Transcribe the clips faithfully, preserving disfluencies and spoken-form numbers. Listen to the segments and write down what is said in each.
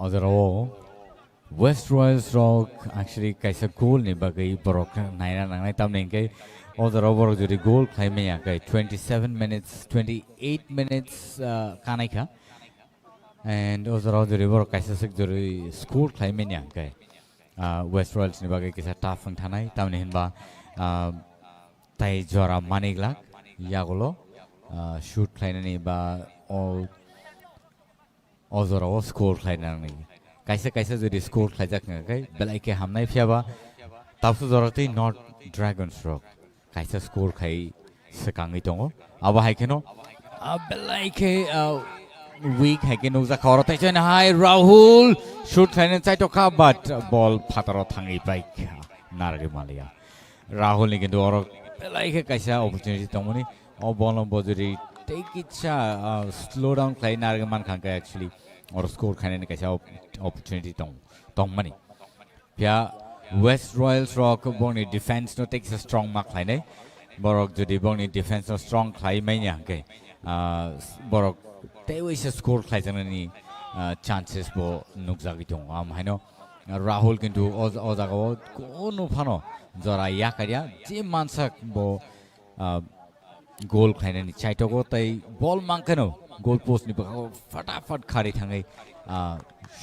O jorao West Royals rok actually kaisa goal ni bagwi borok naina nangnai, tamni hwnkhe o jorao borok jodi goal khlai manya khe twenty seven minutes, twenty eight minutes, ah, kanai kha. And o jorao jodi borok kaisa swk jodi score khlai manya khe, ah, West Royals ni bagwi kisa tough wng thanai, tamni hwnba, ah, tai jora manwi glak yagulo, ah, shoot khlainani ba o o jorao score khlaina nangni. Kaisa kaisa jodi score khlaijak wngkha khe belai khe hamnai, phiyaba tabukhe jora tei North Dragons rok kaisa score khai swkangwi tongo. Abo hai kheno, ah, belai khe, ah, weak hai khe nukjak kha oro, tei chwng hai Rahul shoot khlaina chaitokha, but ball phataro thangwi paikha, narwgwi manliya. Rahul ni kintu oro belai khe kaisa opportunity tongmani. O ball no bojori tei kisa, ah, slow down khlai narwgwi mankha hwnkhe actually oro score khainani kaisa op-, opportunity tong, tongmani. Phiya West Royals rok bongni defense no tei kisa strong ma khlainai. Borok jodi bongni defense no strong khlai manya hwnkhe, ah, borok tei waisa score khlaijaknani, ah, chances bo nukjagwi tongo. Am haino Rahul kintu o, o jagao kunu phano jora yakarya, je mansak bo, ah, goal khlainani chaitogo tei ball mankhe no goal post ni bwkhago fatafat khari thangwi, ah,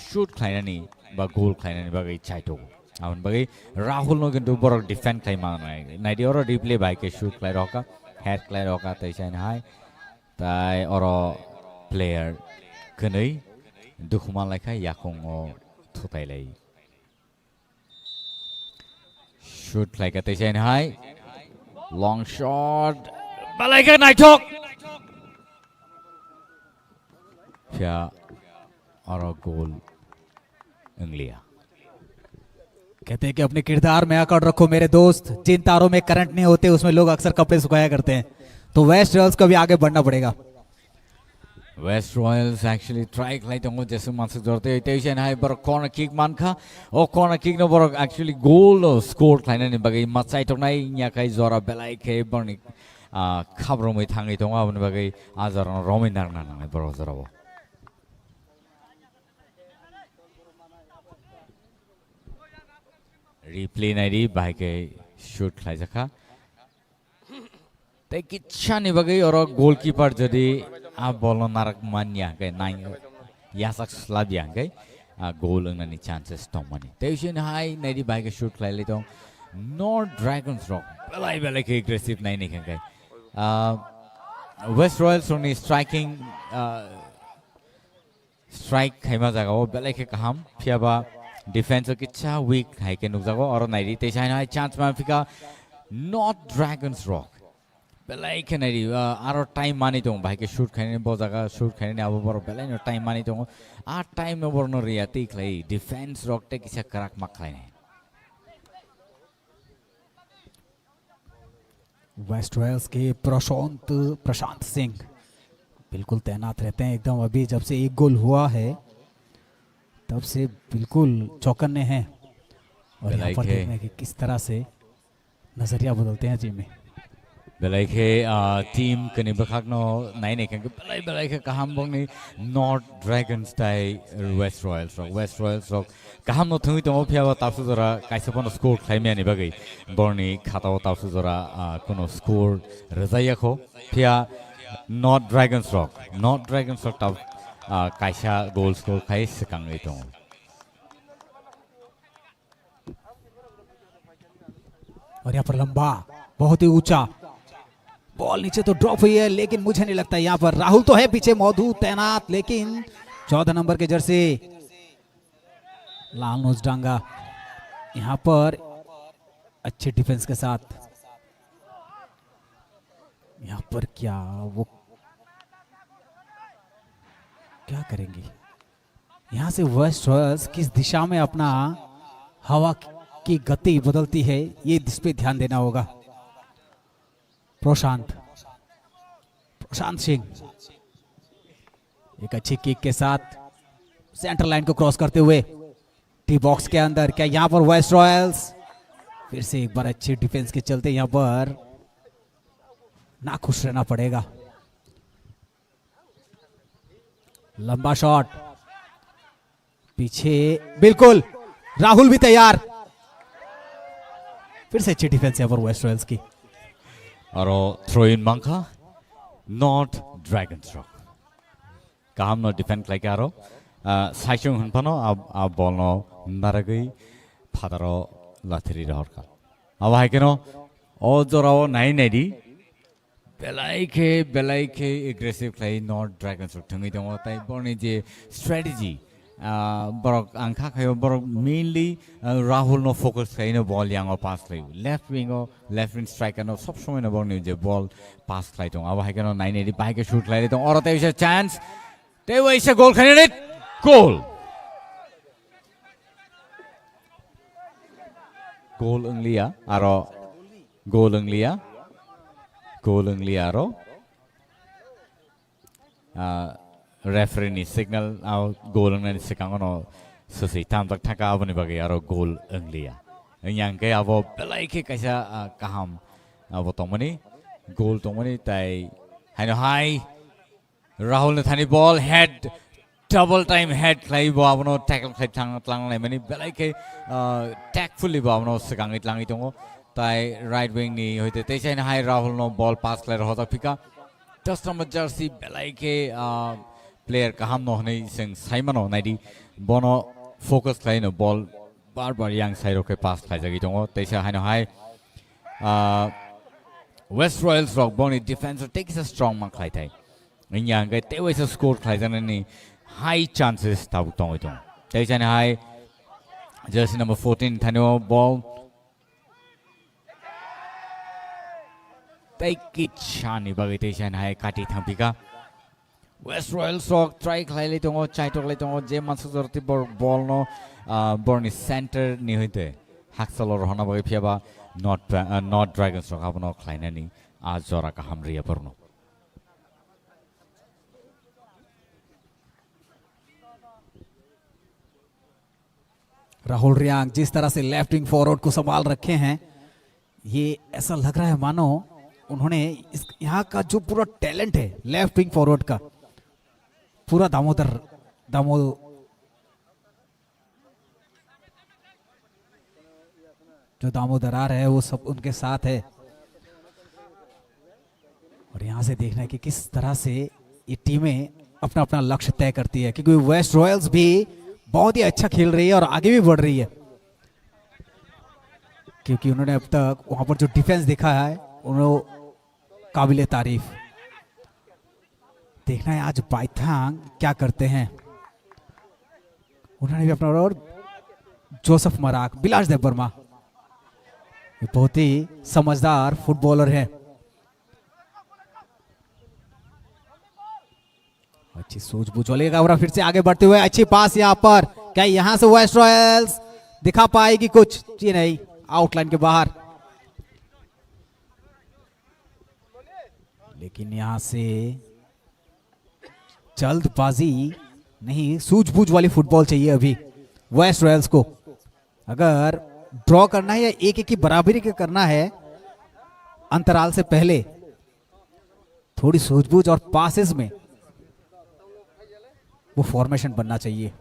shoot khlainani ba goal khlainani bagwi chaitogo. Aboni bagwi Rahul no kintu borok defend khlai manai. Naidi oro replay bai khe shoot khlai rokha, head khlai rokha tei saini hai. Tai oro player kwnwi dukhu manlai kha, yakungo thutai lai. Shoot khlai kha tei saini hai. Long shot. Belai khe naithok. Phiya oro goal wngliya. कहते हैं कि अपने किरदार में अकड़ रखो मेरे दोस्त, जिन तारों में करंट नहीं होते उसमें लोग अक्सर कपड़े सुखाया करते हैं। तो वेस्ट रॉयल्स को भी आगे बढ़ना पड़ेगा। West Royals actually try khlai tongo, jeswk mansuk jora tei, tei saini hai borok corner kick mankha. O corner kick no borok actually goal o score khlainani bagwi ma chaitoknai wngya khai jora belai khe borokni, ah, khabrumwi thangwi tongo, aboni bagwi ah jora no romwi narwkna nangnai borok jorao. Replay naidi, bahai khe shoot khlaijakha. Tei kitsani bagwi oro goalkeeper jodi a ball no narak manya hwnkhe nai yasak slabya hwnkhe a goal wngnani chances tongmani. Tei sini hai naidi bahai khe shoot khlailai tong. North Dragons rok belai belai khe aggressive naini hwnkhe. Ah, West Royals rokni striking, ah, strike khaima jagao belai khe kaham, phiyaba defense o kitsa weak hai khe nukjago. Oro naidi, tei saino hai chance manphika North Dragons rok. Belai khe naidi, ah, aro time mani tongo, bahai khe shoot khainani, bo jaga shoot khainani abo borok belai no time mani tongo. A time no borok no react khlai, defense rok tei kisa kwrak ma khlainai. West Royals के प्रशांत, प्रशांत सिंह बिल्कुल तैनात रहते हैं एकदम। अभी जब से एक गोल हुआ है, तब से बिल्कुल चौकन्ने हैं। और यहाँ पर देखना है कि किस तरह से नजरिया बदलते हैं टीम में। Belai khe, ah, team kani bwkhakno nainai khe belai belai khe kaham bongni North Dragons tai West Royals rok. West Royals rok kaham no thwngwi tongo, phiyaba tabsu jora kaisa bono score khlaimani bagwi borni khatao tabsu jora, ah, kuno score rwjaiya kho. Phiya North Dragons rok, North Dragons rok tab, ah, kaisa goal score khai swkangwi tongo. और यहाँ पर लंबा, बहुत ही ऊंचा बॉल नीचे तो ड्रॉप हुई है, लेकिन मुझे नहीं लगता यहाँ पर राहुल तो है पीछे मौजूद तैनात, लेकिन चौदह नंबर के जर्सी लाल नोज डांगा यहाँ पर अच्छे डिफेंस के साथ। यहाँ पर क्या वो क्या करेंगे? यहाँ से वेस्ट रॉयल्स किस दिशा में अपना हवा की गति बदलती है, ये इस पे ध्यान देना होगा। प्रशांत, प्रशांत सिंह एक अच्छी किक के साथ सेंटर लाइन को क्रॉस करते हुए डी बॉक्स के अंदर। क्या यहाँ पर वेस्ट रॉयल्स फिर से एक बार अच्छे डिफेंस के चलते यहाँ पर ना खुश रहना पड़ेगा। लंबा शॉट, पीछे बिल्कुल, राहुल भी तैयार। फिर से अच्छी डिफेंस यहाँ पर वेस्ट रॉयल्स की। Aro throw in mankha North Dragons rok. Kaham no defend khlaikha aro, ah, Saichung hwnphano a, a ball no naragwi phataro lathiri rohorkha. Abo hai kheno o jorao nai naidi. Belai khe, belai khe aggressive khlai North Dragons rok thwngwi tongo. Tai borni je strategy, ah, borok ang kha khaio, borok mainly, ah, Rahul no focus khlaino ball yango pass khlaio. Left wing o, left wing striker no sob somoi no borni je ball pass khlai tongo. Abo hai kheno nai naidi bahai khe shoot khlai tongo. Oro tei bisa chance. Tei bisa goal khlai naidi. Goal. Goal wngliya aro. Goal wngliya. Goal wngliya aro. Ah, referee ni signal, ah, goal wngnani swkango no swswi tamjak thangkha, aboni bagwi aro goal wngliya. Wngya hwnkhe abo belai khe kaisa, ah, kaham abo tongmani, goal tongmani tai haino hai Rahul ni thani ball head, double time head khlai bo abono tackle khlai thang tlang lai mani belai khe, ah, tactfully bo abono swkangwi tlangwi tongo. Tai right wing ni hoite teisa hai Rahul no ball pass khlai rwjak phika. Just number jersey belai khe, ah, player kaham no hwnwi chwng sai mano naidi. Bono focus khlai no ball bar bar yang side rok khe pass khlaijagwi tongo. Teisa haino hai, ah, West Royals rok boni defense rok tei kisa strong man khlai thai. Wngya hwnkhe tei waisa score khlaijaknani high chances tabuk tongwi tongo. Teisa ni hai jersey number fourteen thani o ball. Tei kisa ni bagwi teisa ni hai kati thangpika. West Royals rok try khlai lai tongo, chaitok lai tongo, je mansuk jora tei bor-, ball no, ah, borni center ni hoite haksalo rohorna bagwi phiya ba North Dra-, ah, North Dragons rok abono khlainani a jora kaham riya borno. Rahul Reang जिस तरह से left wing forward को संभाल रखे हैं, ये ऐसा लग रहा है मानो उन्होंने इस, यहाँ का जो पूरा टैलेंट है लेफ्ट विंग फॉरवर्ड का, पूरा दामोदर, दामो जो दामोदर आ रहे हैं वो सब उनके साथ है। और यहाँ से देखना है कि किस तरह से ये टीमें अपना अपना लक्ष्य तय करती है, क्योंकि वेस्ट रॉयल्स भी बहुत ही अच्छा खेल रही है और आगे भी बढ़ रही है, क्योंकि उन्होंने अब तक वहाँ पर जो डिफेंस दिखा है, उन्होंने काबिले तारीफ। देखना है आज बाइथांग क्या करते हैं। उन्होंने भी अपना और जोसेफ मराक, बिलास देव वर्मा, ये बहुत ही समझदार फुटबॉलर है। अच्छी सूझबूझ वाले गावरा फिर से आगे बढ़ते हुए, अच्छी पास यहाँ पर। क्या यहाँ से वेस्ट रॉयल्स दिखा पाएगी कुछ? जी नहीं, आउटलाइन के बाहर। लेकिन यहाँ से जल्दबाजी नहीं, सूझबूझ वाली फुटबॉल चाहिए अभी वेस्ट रॉयल्स को। अगर ड्रॉ करना है या एक एक की बराबरी का करना है अंतराल से पहले, थोड़ी सूझबूझ और पासेस में वो फॉर्मेशन बनना चाहिए।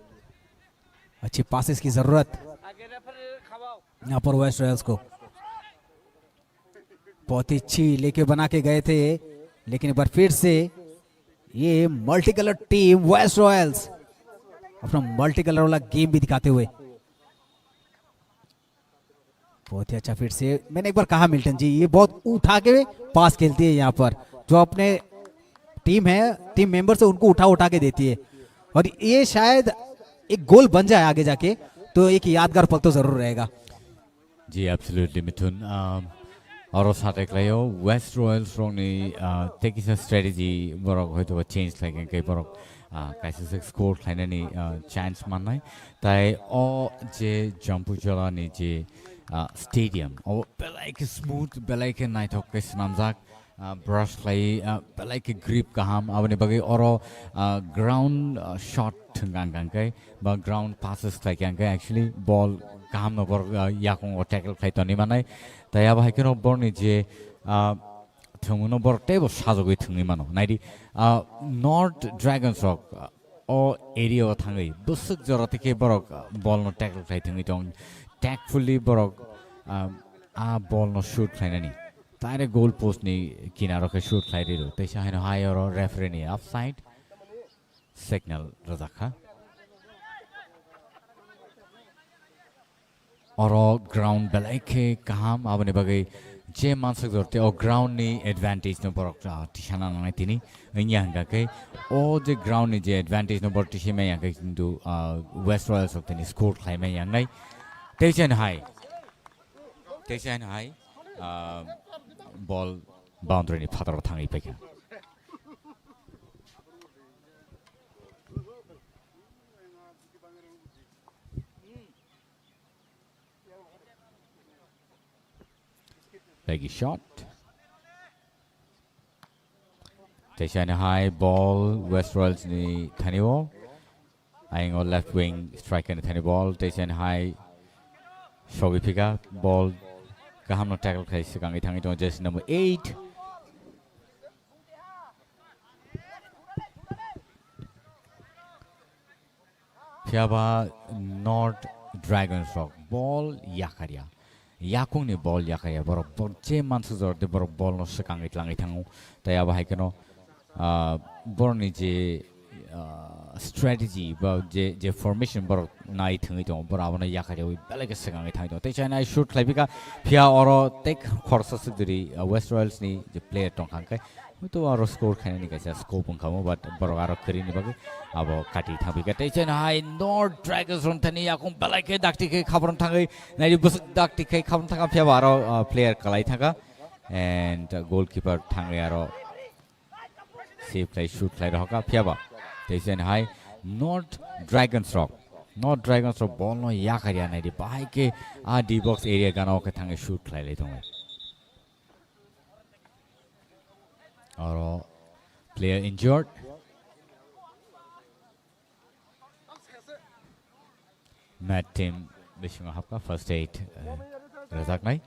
अच्छी पासेस की जरूरत यहाँ पर वेस्ट रॉयल्स को। बहुत ही अच्छी लेके बना के गए थे, लेकिन एक बार फिर से ये multi colour team West Royals अपना मल्टी कलर वाला गेम भी दिखाते हुए। बहुत ही अच्छा फिर से, मैंने एक बार कहा मिल्टन जी, ये बहुत उठा के पास खेलती है यहाँ पर, जो अपने टीम है, टीम मेंबर से उनको उठा उठा के देती है, और ये शायद एक गोल बन जाए आगे जाके, तो एक यादगार पल तो जरूर रहेगा। Ji, absolutely, Mithun. Um, oro sate khlaio West Royals rokni, uh, tei kisa strategy borok hoito ba change khlai khe borok, uh, kaisa se score khlainani, uh, chance mannai. Tai o je Jampuijala ni je, uh, stadium, o belai khe smooth, belai khe naithok khe swnamjak. Ah, brush khlai, ah, belai khe grip kaham, aboni bagwi oro, ah, ground, ah, shot thwng kha hwnkhe, ba ground passes khlai kha hwnkhe, actually ball kaham no borok, ah, yakungo tackle khlai toni manai. Tai abo hai kheno borokni je, ah, thwngmungno borok teibo sajagwi thwngwi mano. Naidi, ah, North Dragons rok, ah, O area o thangwi bwswk jora tei khe borok, ah, ball no tackle khlai thangwi tong, tactfully borok, ah, a ball no shoot khlainani, direct goal post ni kinaro khe shoot khlai riro, teisa haino hai oro referee ni offside signal rwjakha. Oro ground belai khe kaham, aboni bagwi je mansuk jor tei o ground ni advantage no borok, ah, tisana nangnai tini. Wngya hwnkha khe o je ground ni je advantage no borok tisi manya khe kintu, ah, West Royals rok tini score khlai manya wngnai. Teisa hai, teisa hai, ah, ball boundary ni phataro thangwi paikha. Lagi shot. Teisa ni hai ball West Royals ni thani o. Ayang o left wing striker ni thani ball. Teisa ni hai sogwi phika ball kaham no tackle khai swkangwi thangwi tongo jersey number eight. Phiya ba North Dragons rok ball yakarya. Yakung ni ball yakarya. Borok bo-, je mansuk jora tei borok ball no swkangwi tlangwi thango. Tai abo hai kheno, ah, borok ni je, ah, strategy ba je, je formation borok nai thangwi tongo. Borok abono yakaryawi belai khe swkangwi thangwi tongo. Tei china shoot khlai phika phiya oro tei khoroksa swk duri, ah, West Royals ni je player tongkha hwnkhe. Hwito aro score khainani kaisa scope wngkha mo, but borok aro kwrwini bagwi abo kati thangpikha. Tei cheno hai North Dragons rok thani yakung belai khe dakti khe khaphang thangwi naidi bwswk dakti khe khaphang thangkha, phiya ba aro, uh, player kwlai thangkha and, uh, goalkeeper thangwi aro save khlai shoot khlai rohorkha, phiya ba tei cheno hai North Dragons rok, North Dragons rok ball no yakarya naidi bahai khe a D box area gana o khe thangwi shoot khlai lai tongo. Oro player injured. Mat team bisingo hapkha, first aid, eh, rwjaknai.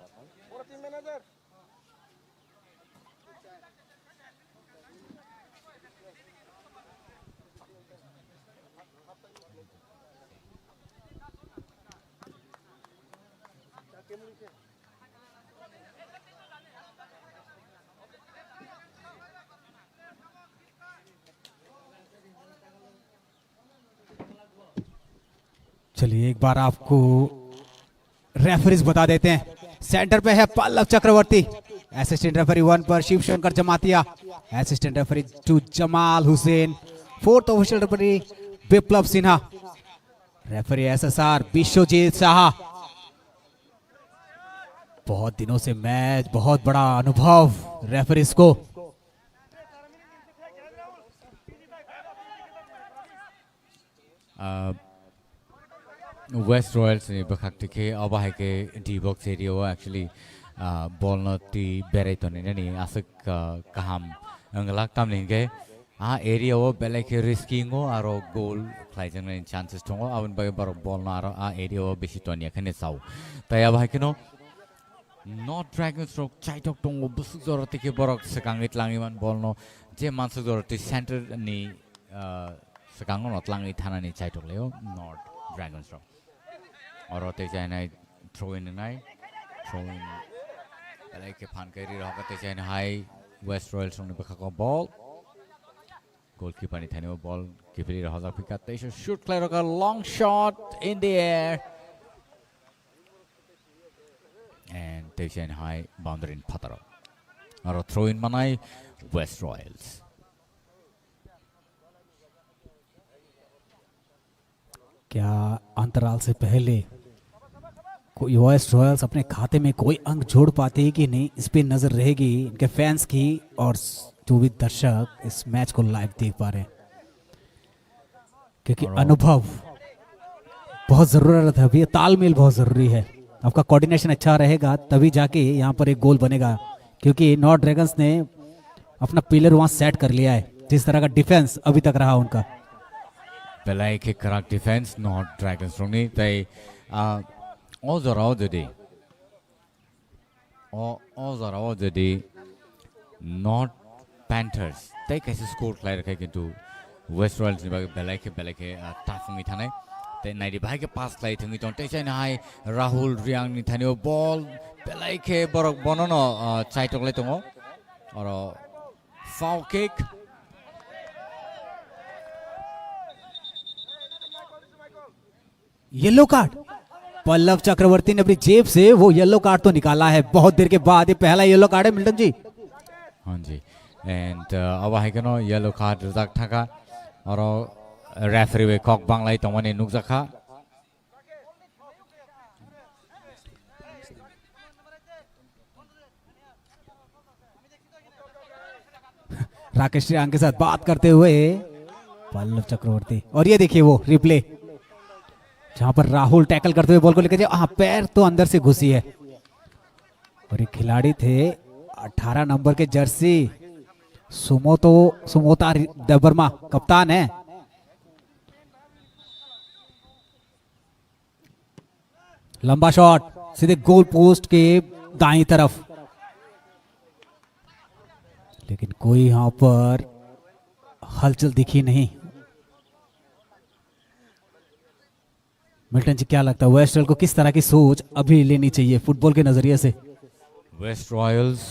चलिए, एक बार आपको रेफरीज बता देते हैं। Centre पे है Pallav Chakraborty, assistant referee one पर Shiv Shankar Jamatia, assistant referee two Jamal Hussain, fourth official referee Biplab Sinha, referee SSR Biswajit Saha. बहुत दिनों से मैच, बहुत बड़ा अनुभव रेफरीज को। Ah, West Royals ni bwkhak tikhe obo hai khe D box area o actually, ah, ball no twi berai toni nani aswk, ah, kaham wng glak, tamni hinkhe a area o belai khe risky wngo, aro goal khlaijaknani chances tongo, aboni bagwi borok ball no aro a area o bisi toniya kheno chao. Tai abo hai kheno North Dragons rok chaitok tongo, bwswk jora tike borok swkangwi tlangwi man ball no, je mansuk jora twi center ni, ah, swkango no tlangwi thanani chaitok laio North Dragons rok. Oro tei chainai throw in wngnai, throw in belai khe phan khe ri rohorkha tei chainai hai West Royals rokni bwkhao ball. Goalkeeper ni thani o ball kipili rohorjak phika, teisa shoot khlai rokha, long shot in the air. And teisa in hai boundary ni phataro. Aro throw in manai West Royals. क्या अंतराल से पहले कोई waste Royals अपने खाते में कोई अंक जोड़ पाते हैं कि नहीं, इस पे नज़र रहेगी इनके फैंस की और जो भी दर्शक इस मैच को लाइव देख पा रहे हैं, क्योंकि और अनुभव बहुत ज़रूरत है अभी, तालमेल बहुत ज़रूरी है। आपका कोऑर्डिनेशन अच्छा रहेगा तभी जाके यहाँ पर एक गोल बनेगा, क्योंकि नॉर्थ ड्रैगन्स ने अपना पिलर वहाँ सेट कर लिया है, जिस तरह का डिफेंस अभी तक रहा उनका। Belai khe kwrak defense North Dragons rokni tei, ah, o jorao jodi, o, o jorao jodi North Panthers tei kaisa score khlai rwkha, kintu West Royals ni bagwi belai khe, belai khe, ah, tough wngwi thanai. Tei naidi bahai khe pass khlai thwngwi tong, tei chaina hai Rahul Reang ni thani o ball belai khe borok bono no, ah, chaitok lai tongo. Oro foul kick. Yellow card। Pallav चक्रवर्ती ने अपनी जेब से वो yellow card तो निकाला है, बहुत देर के बाद ये पहला येलो कार्ड है, मिल्टन जी। Hanji. And, uh, abo hai kheno yellow card rijak thangkha. Oro referee bai kok banglai tongmani nukjakha. Rakesh Reang के साथ बात करते हुए पल्लव चक्रवर्ती, और ये देखिए वो रिप्ले जहां पर राहुल टैकल करते हुए बॉल को लेकर जाए, हाँ, पैर तो अंदर से घुसी है। और ये खिलाड़ी थे अठारह नंबर के जर्सी सुमोतो, सुमोता रि-, देबर्मा कप्तान है। लंबा शॉट सीधे गोल पोस्ट के दाईं तरफ, लेकिन कोई यहां पर हलचल दिखी नहीं। मिल्टन जी, क्या लगता है, वेस्ट रॉयल को किस तरह की सोच अभी लेनी चाहिए फुटबॉल के नजरिए से? West Royals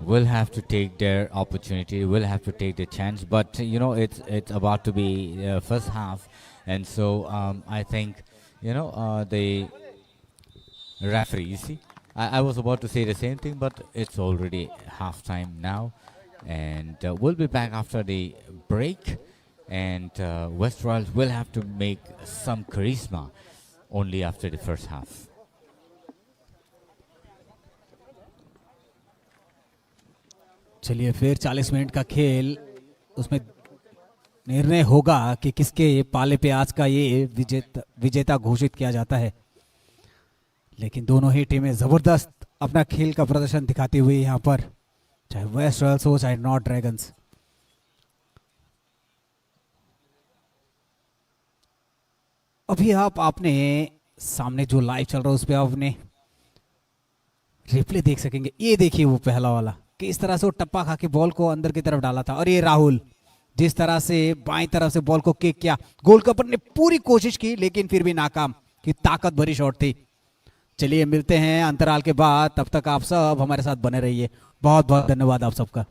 will have to take their opportunity, will have to take their chance, but, you know, it's, it's about to be, uh, first half, and so, um, I think, you know, uh, the referee, you see, I, I was about to say the same thing, but it's already half time now, and, uh, we'll be back after the break, and, uh, West Royals will have to make some charisma only after the first half. चलिए, फिर चालीस मिनट का खेल, उसमें निर्णय होगा कि किसके पाले पे आज का ये विजेता, विजेता घोषित किया जाता है। लेकिन दोनों ही टीमें जबरदस्त अपना खेल का प्रदर्शन दिखाती हुई यहाँ पर, चाहे वेस्ट रॉयल्स हो, चाहे नॉर्थ ड्रैगन्स। अभी आप, आपने सामने जो लाइव चल रहा है, उस पे आपने रिप्ले देख सकेंगे। ये देखिए, वो पहला वाला किस तरह से वो टप्पा खा के बॉल को अंदर की तरफ डाला था, और ये राहुल जिस तरह से बाईं तरफ से बॉल को किक किया, गोलकीपर ने पूरी कोशिश की, लेकिन फिर भी नाकाम। कि ताकत भरी शॉट थी। चलिए, मिलते हैं अंतराल के बाद, तब तक आप सब हमारे साथ बने रहिए। बहुत बहुत धन्यवाद आप सबका।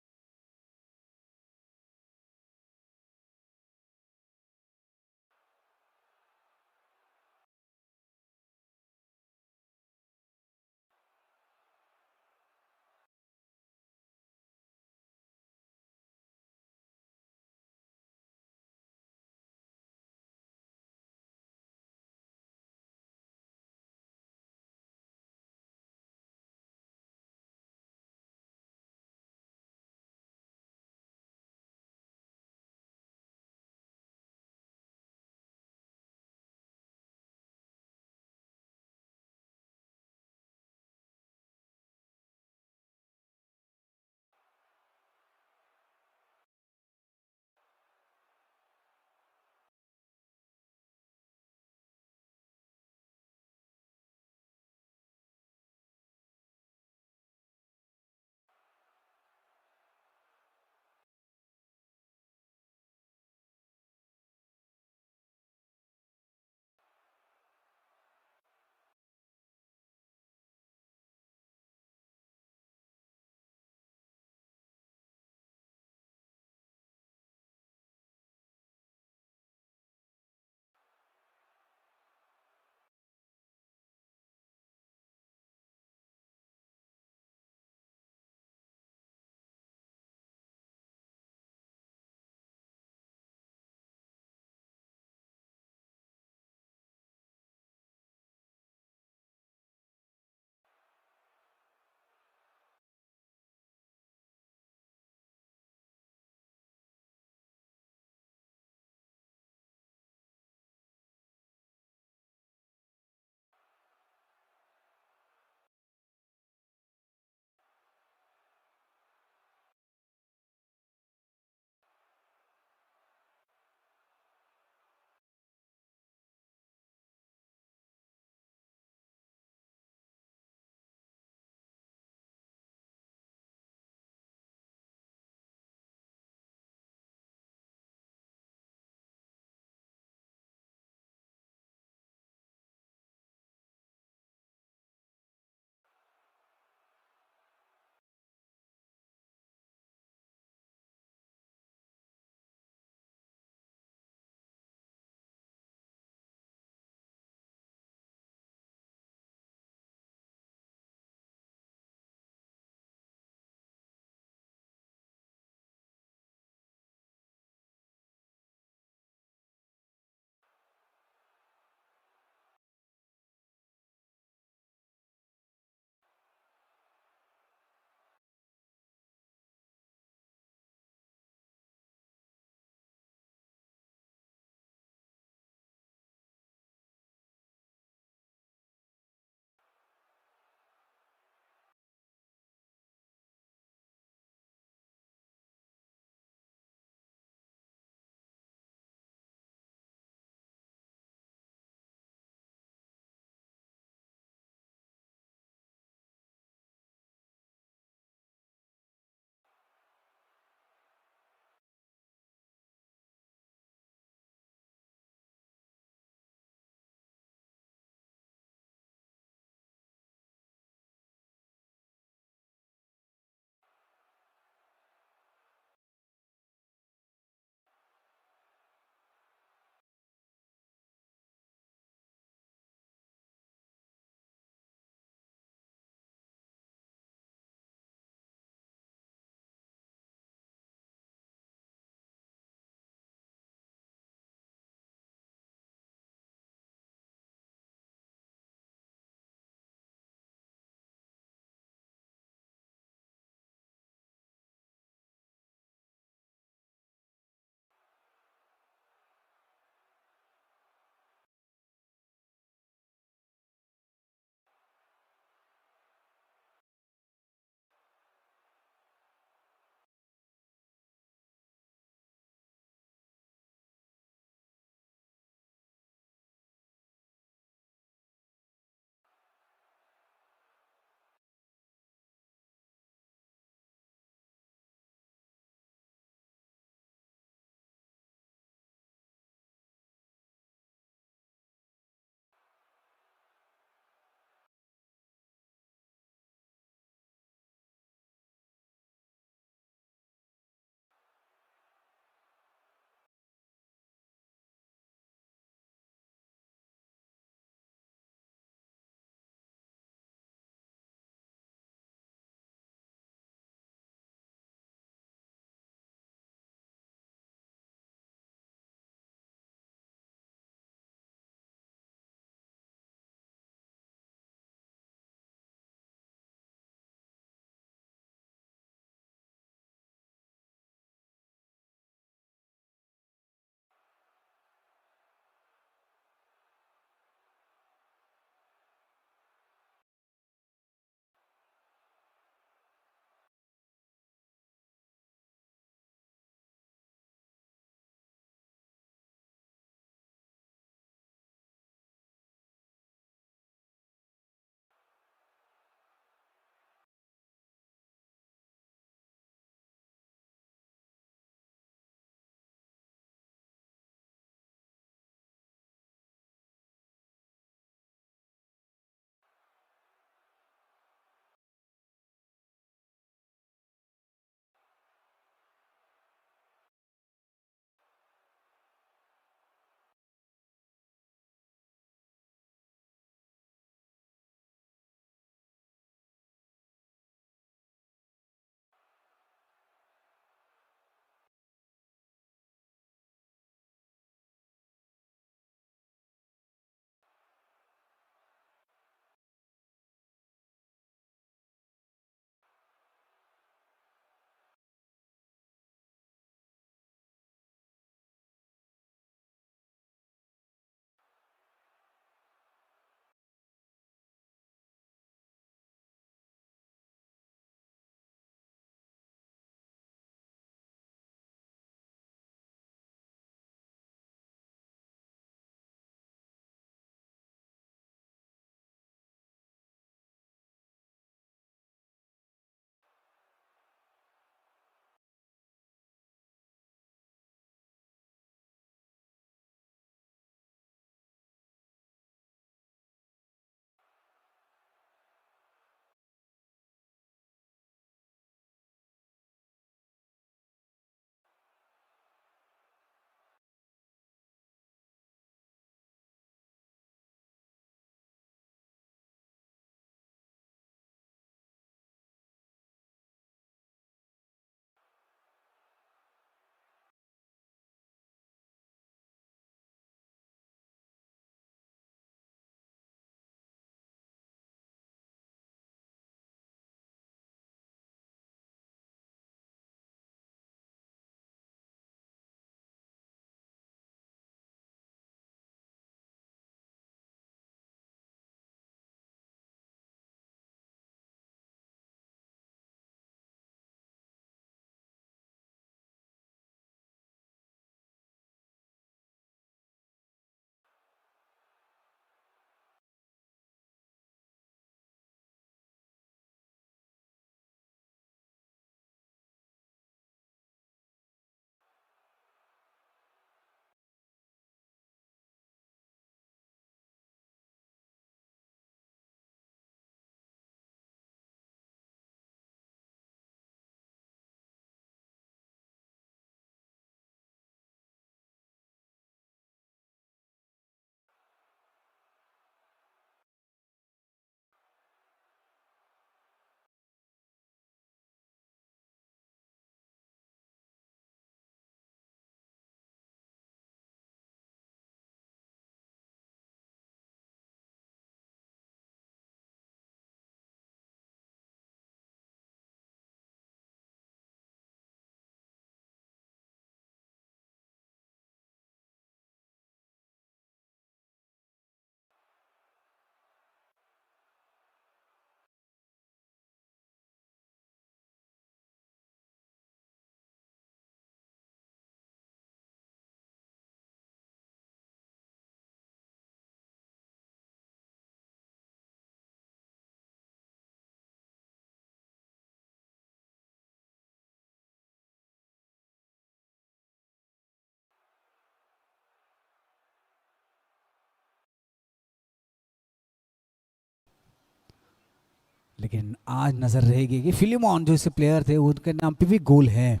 लेकिन आज नजर रहेगी कि फिलिमोन जो इसे प्लेयर थे, उनके नाम पे भी गोल है।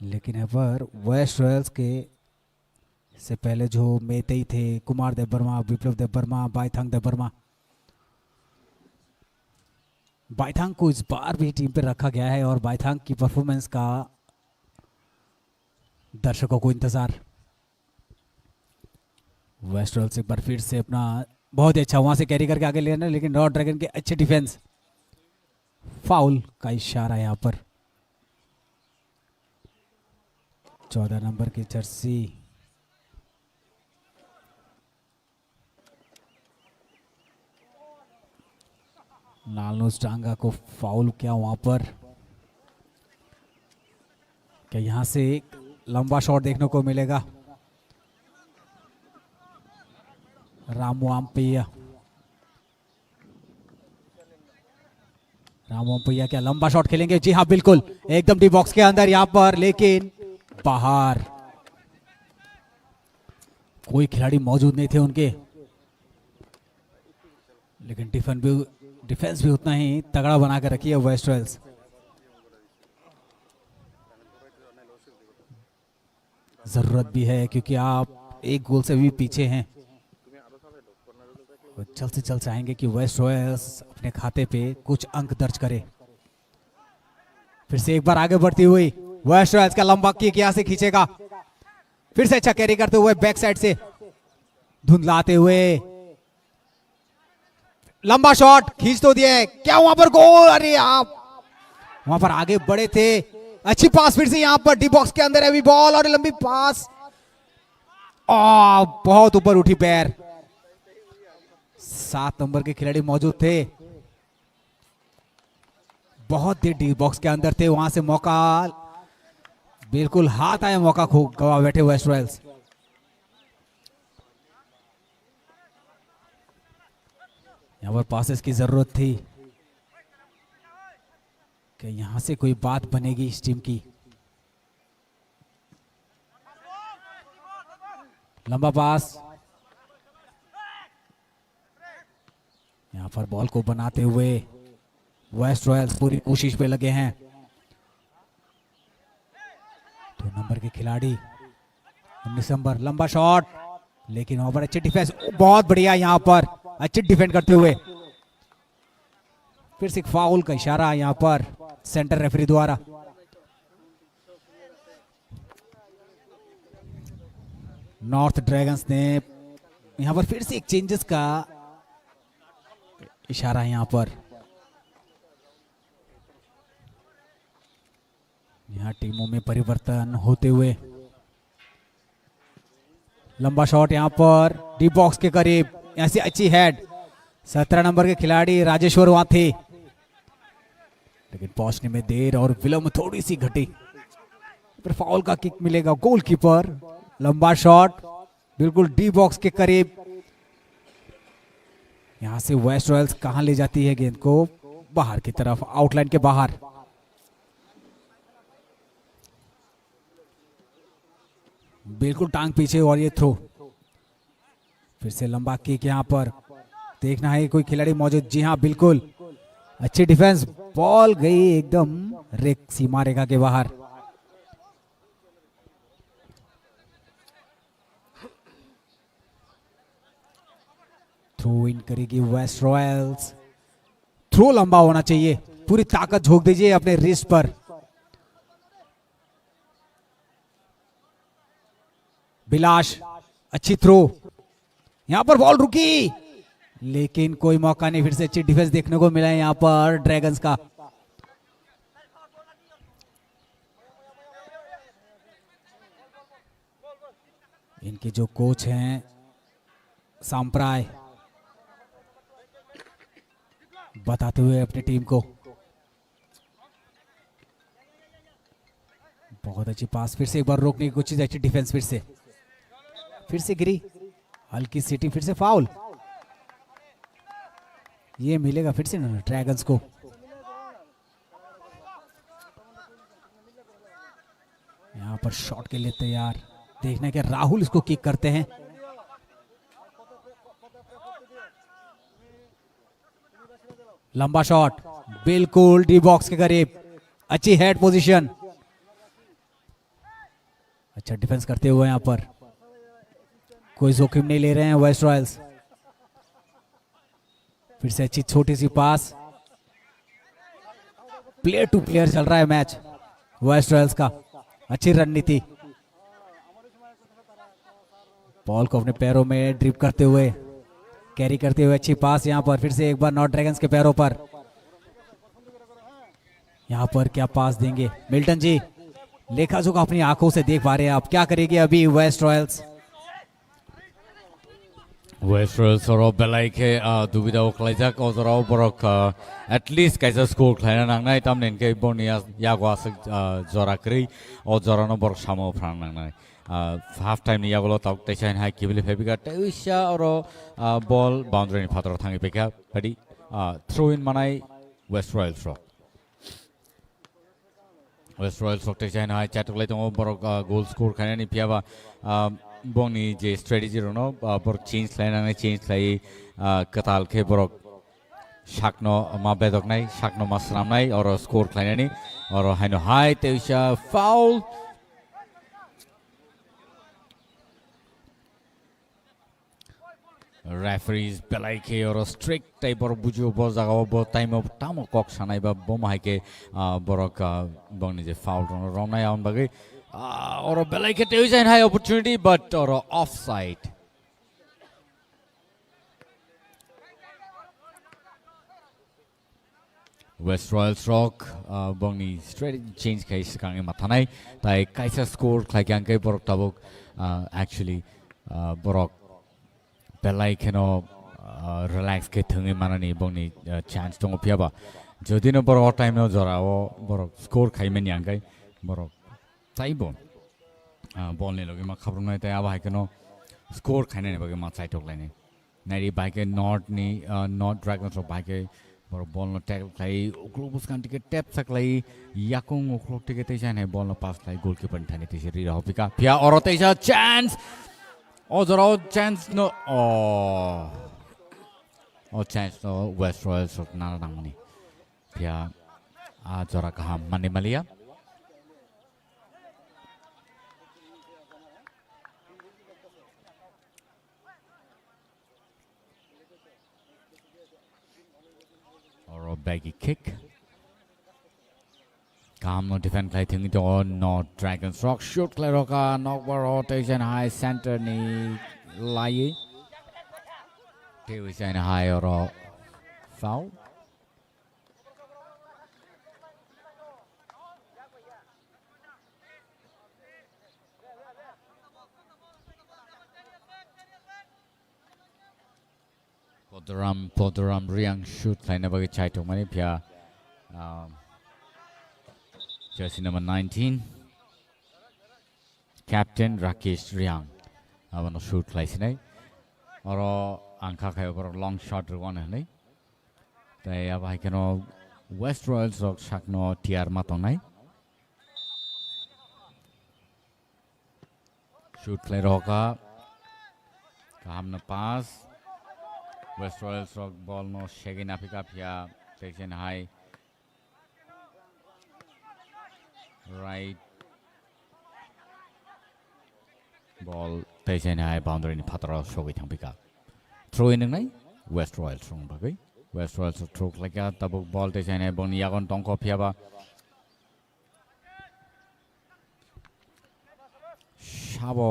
लेकिन यहाँ पर वेस्ट रॉयल्स के से पहले जो मेतेई थे, कुमार देबबर्मा, विप्लव देबबर्मा, बाईथांग देबबर्मा, बाईथांग को इस बार भी टीम पे रखा गया है और बाईथांग की परफॉर्मेंस का दर्शकों को इंतजार। वेस्ट रॉयल्स एक बार फिर से अपना बहुत ही अच्छा वहां से कैरी करके आगे ले रहे हैं, लेकिन रॉ ड्रैगन के अच्छे डिफेंस। फाउल का इशारा यहाँ पर। चौदह नंबर की जर्सी। लालनोज टांगा को फाउल किया वहां पर। क्या यहां से एक लंबा शॉट देखने को मिलेगा? रामू आमपैया। रामू आमपैया क्या लंबा शॉट खेलेंगे? जी हाँ, बिल्कुल, एकदम डी बॉक्स के अंदर यहाँ पर, लेकिन बाहर। कोई खिलाड़ी मौजूद नहीं थे उनके, लेकिन डिफेंस भी, डिफेंस भी उतना ही तगड़ा बना के रखी है वेस्ट रॉयल्स। जरूरत भी है, क्योंकि आप एक गोल से भी पीछे हैं। और जल्द से जल्द चाहेंगे कि वेस्ट रॉयल्स अपने खाते पे कुछ अंक दर्ज करे। फिर से एक बार आगे बढ़ती हुई वेस्ट रॉयल्स का लंबा किक यहाँ से खींचेगा, फिर से अच्छा कैरी करते हुए बैक साइड से धुंधलाते हुए लंबा शॉट खींच तो दिए, क्या वहां पर गोल? अरे, आप वहां पर आगे बढ़े थे, अच्छी पास फिर से यहाँ पर डी बॉक्स के अंदर अभी बॉल और लंबी पास, आ, बहुत ऊपर उठी पैर। सात नंबर के खिलाड़ी मौजूद थे, बहुत देर डी बॉक्स के अंदर थे, वहां से मौका, बिल्कुल हाथ आया मौका खो गवा बैठे वेस्ट रॉयल्स। यहाँ पर पासेस की जरूरत थी कि यहाँ से कोई बात बनेगी इस टीम की। लंबा पास, यहाँ पर बॉल को बनाते हुए वेस्ट रॉयल्स पूरी कोशिश पे लगे हैं। दो नंबर के खिलाड़ी, उन्नीस नंबर, लंबा शॉट, लेकिन वहां पर अच्छी डिफेंस, बहुत बढ़िया यहाँ पर अच्छी डिफेंड करते हुए। फिर से एक फाउल का इशारा यहाँ पर सेंटर रेफरी द्वारा। नॉर्थ ड्रैगन्स ने यहाँ पर फिर से एक चेंजेस का इशारा है यहाँ पर। यहाँ टीमों में परिवर्तन होते हुए लंबा शॉट यहाँ पर डी बॉक्स के करीब, यहाँ से अच्छी हेड, सत्रह नंबर के खिलाड़ी राजेश्वर वहां थे, लेकिन पहुंचने में देर और विलंब थोड़ी सी घटी। पर फाउल का किक मिलेगा गोलकीपर, लंबा शॉट बिल्कुल डी बॉक्स के करीब। यहाँ से वेस्ट रॉयल्स कहाँ ले जाती है गेंद को? बाहर की तरफ, आउटलाइन के बाहर। बिल्कुल टांग पीछे और ये थ्रो। फिर से लंबा किक यहाँ पर, देखना है कोई खिलाड़ी मौजूद। जी हाँ, बिल्कुल अच्छी डिफेंस, बॉल गई एकदम रेख, सीमा रेखा के बाहर। थ्रो इन करेगी वेस्ट रॉयल्स। थ्रो लंबा होना चाहिए, पूरी ताकत झोंक दीजिए अपने रिस्ट पर। बिलाश, अच्छी थ्रो, यहाँ पर बॉल रुकी, लेकिन कोई मौका नहीं। फिर से अच्छी डिफेंस देखने को मिला है यहाँ पर ड्रैगन्स का। इनके जो कोच हैं सांप्राय, बताते हुए अपनी टीम को। बहुत अच्छी पास, फिर से एक बार रोकने की कोशिश, अच्छी डिफेंस, फिर से, फिर से गिरी, हल्की सीटी, फिर से फाउल। ये मिलेगा फिर से ना ड्रैगन्स को। यहाँ पर शॉट के लिए तैयार, देखना है कि राहुल इसको किक करते हैं। लंबा शॉट, बिल्कुल डी बॉक्स के करीब। अच्छी हेड पोजीशन। अच्छा डिफेंस करते हुए यहाँ पर कोई जोखिम नहीं ले रहे हैं वेस्ट रॉयल्स। फिर से अच्छी छोटी सी पास। प्लेयर टू प्लेयर चल रहा है मैच वेस्ट रॉयल्स का। अच्छी रणनीति। बॉल को अपने पैरों में ड्रिप करते हुए, कैरी करते हुए अच्छी पास। यहाँ पर फिर से एक बार नॉर्थ ड्रैगन्स के पैरों पर। यहाँ पर क्या पास देंगे मिल्टन जी? लेखा जोखा अपनी आंखों से देख पा रहे हैं आप। क्या करेगी अभी West Royals? West Royals oro belai khe, ah, dubida o khlaijak, o jora o borok, ah, at least kaisa score khlaina nangnai, tamni hwnkhe boni ya-, yago aswk, ah, jora kwrwi, o jora no borok samo phrang nangnai. Ah, half time ni yagulo tok teisa hai kibili phaibika, teisa oro, ah, ball boundary ni phataro thangwi paikha, phadi, ah, throw in manai West Royals rok. West Royals rok teisa hai chatok lai tongo borok, ah, goal score khainani phiyaba, ah, bongni je strategy rokno, ah, borok change khlainani change khlai, ah, kwtal khe borok sakno ma bedoknai, sakno ma swnamnai, oro score khlainani, oro haino hai teisa foul. Referees belai khe oro strict type oro bujio bo jaga o bo time o tamo kok sanai ba bo ma hai khe, ah, borok, ah, bongni je foul rok romnai aboni bagwi, ah, oro belai khe tei jain hai opportunity but oro offside. West Royals rok, ah, bongni strategy change khai swkang ma thanai, tai kaisa score khlai khe ang khe borok tabuk, ah, actually, ah, borok belai kheno, ah, relax khe thwngwi manani bongni, ah, chance tongo phiyaba. Jodi no borok o time no jora o borok score khai mani ang khe borok taibo, ah, ball ni logi ma khabrumnai tai abo hai kheno score khainani bagwi ma chaitok lainai. Nairi bahai khe North ni, ah, North Dragons rok bahai khe borok ball no tackle khlai, uklok bwskang tike tep sa khlai, yakung uklok tike teisa hai ball no pass khlai, goalkeeper ni thani teisa rira hopika. Phiya oro teisa chance. O jora o chance no, oh. O chance no West Royals rok nana nangmani. Phiya a jora kaham mani maliya. Oro baggy kick. Kaham no defend khlai thwngwi tongo North Dragons rok. Shoot khlai rokha nokbar o tei chen hai center ni laiwi. Tei chen hai oro foul. Podoram, Podoram Riang shoot khlaina bagwi chai tongmani phiya, um, jersey number nineteen, Captain Rakesh Riang, abono shoot khlai sinai. Oro ang kha khai borok long shot rwano hinwi. Tai abo hai kheno West Royals rok sakno tiyar ma tongnai. Shoot khlai rokha. Kaham no pass. West Royals rok ball no segwi naphika phiya teisen hai. Right. Ball teisen hai boundary ni phataro sogwi thangphika. Throw in wngnai West Royals rok bagwi. West Royals rok throw khlaika tabuk ball teisen hai bongni yagon tongkho phiyaba. Sabo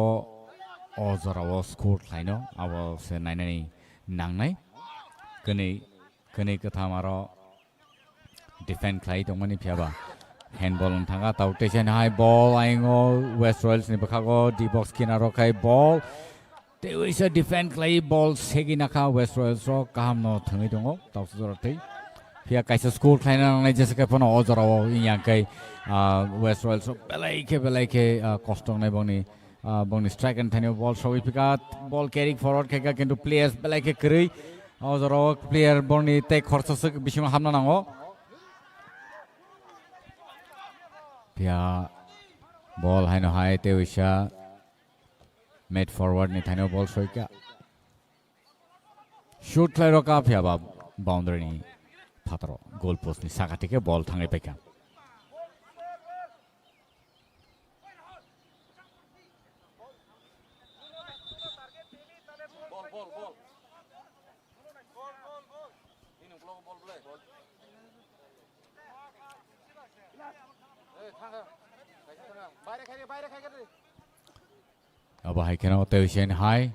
o jorao score khlaino, abo se nainani nangnai. Kwnwi, kwnwi kwtham aro defend khlai tongmani phiyaba. Handball wng thangkha, tau teisen hai ball ayungo West Royals ni bwkhago, D box kinaro khai ball. Tei waisa defend khlai ball segi nakha West Royals rok kaham no thwngwi tongo toksa jora tei. Phiya kaisa score khlaina nangnai jesa khe phano o jora o yang kai, ah, West Royals rok belai khe belai khe, ah, kosto wngnai bongni, ah, bongni strike and thani ball sogwi phika ball carry forward khaika kintu players belai khe kwrwi o jora o player bongni tei khorsa swk bisingo hamna nango. Phiya ball haino hai tei waisa Made forward ni thaino ball soika. Shoot khlai rokha phiya ba boundary ni Phataro goal post ni saka tike bol thangwi paikha. Abo hai kheno tei sen hai.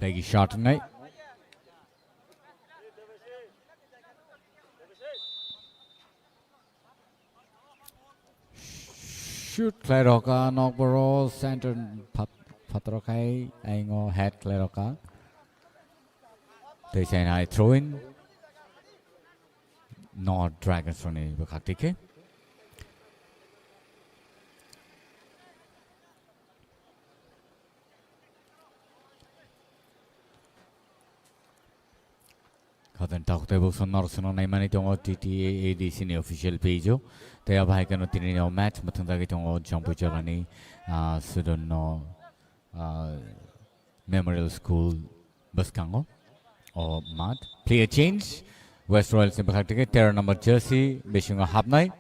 Lagi shot nai. Shoot khlai rokha nokboro center phat-, phataro khai aingo head khlai rokha. Tei sen hai throw in. North Dragons rokni bwkhak tike. Khaten tok tei bukson norok sono naimani tongo T T A A D C ni official page o. Tei abo hai kheno tini o match mwthang jagwi tongo Jampui Jolani, ah, Sudon no, ah, Memorial School bwskango o mat. Player change, West Royals ni bwkhak tike tero number jersey bisingo hapnai.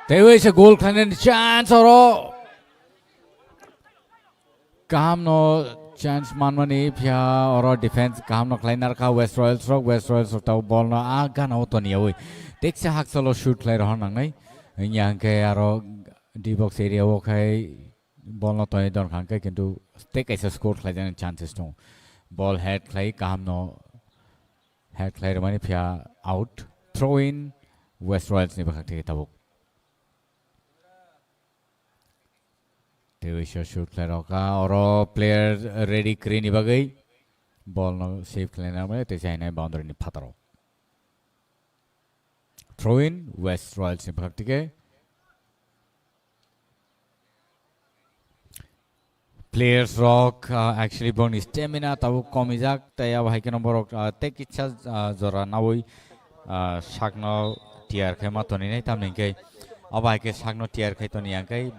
Teiwi se goal khlainani chance oro. Kaham no chance manmani phiya oro defense kaham no khlai narkha West Royals rok, West Royals rok tau ball no a gana o toniyawi. Teksa hakchalo shoot khlai rohor nangnai. Wngya hwnkhe aro D box area o khai ball no toni don kha hwnkhe kintu tei kaisa score khlai jani chances tongo. Ball head khlai kaham no head khlai rwmani phiya out. Throw in West Royals ni bwkhak tei tabuk. Tei waisa shoot khlai rokha oro player ready kwrwi ni bagwi ball no save khlai na maya tei chainai boundary ni phataro. Throw in West Royals ni bwkhak tike. Players rok, uh, actually borokni stamina tabuk komijak tei abo hai kheno borok, uh, tei kisa, uh, jora nawi, uh, sakno tiyar khe ma toninai tamni hwnkhe abo hai khe sakno tiyar khai toni hwnkhe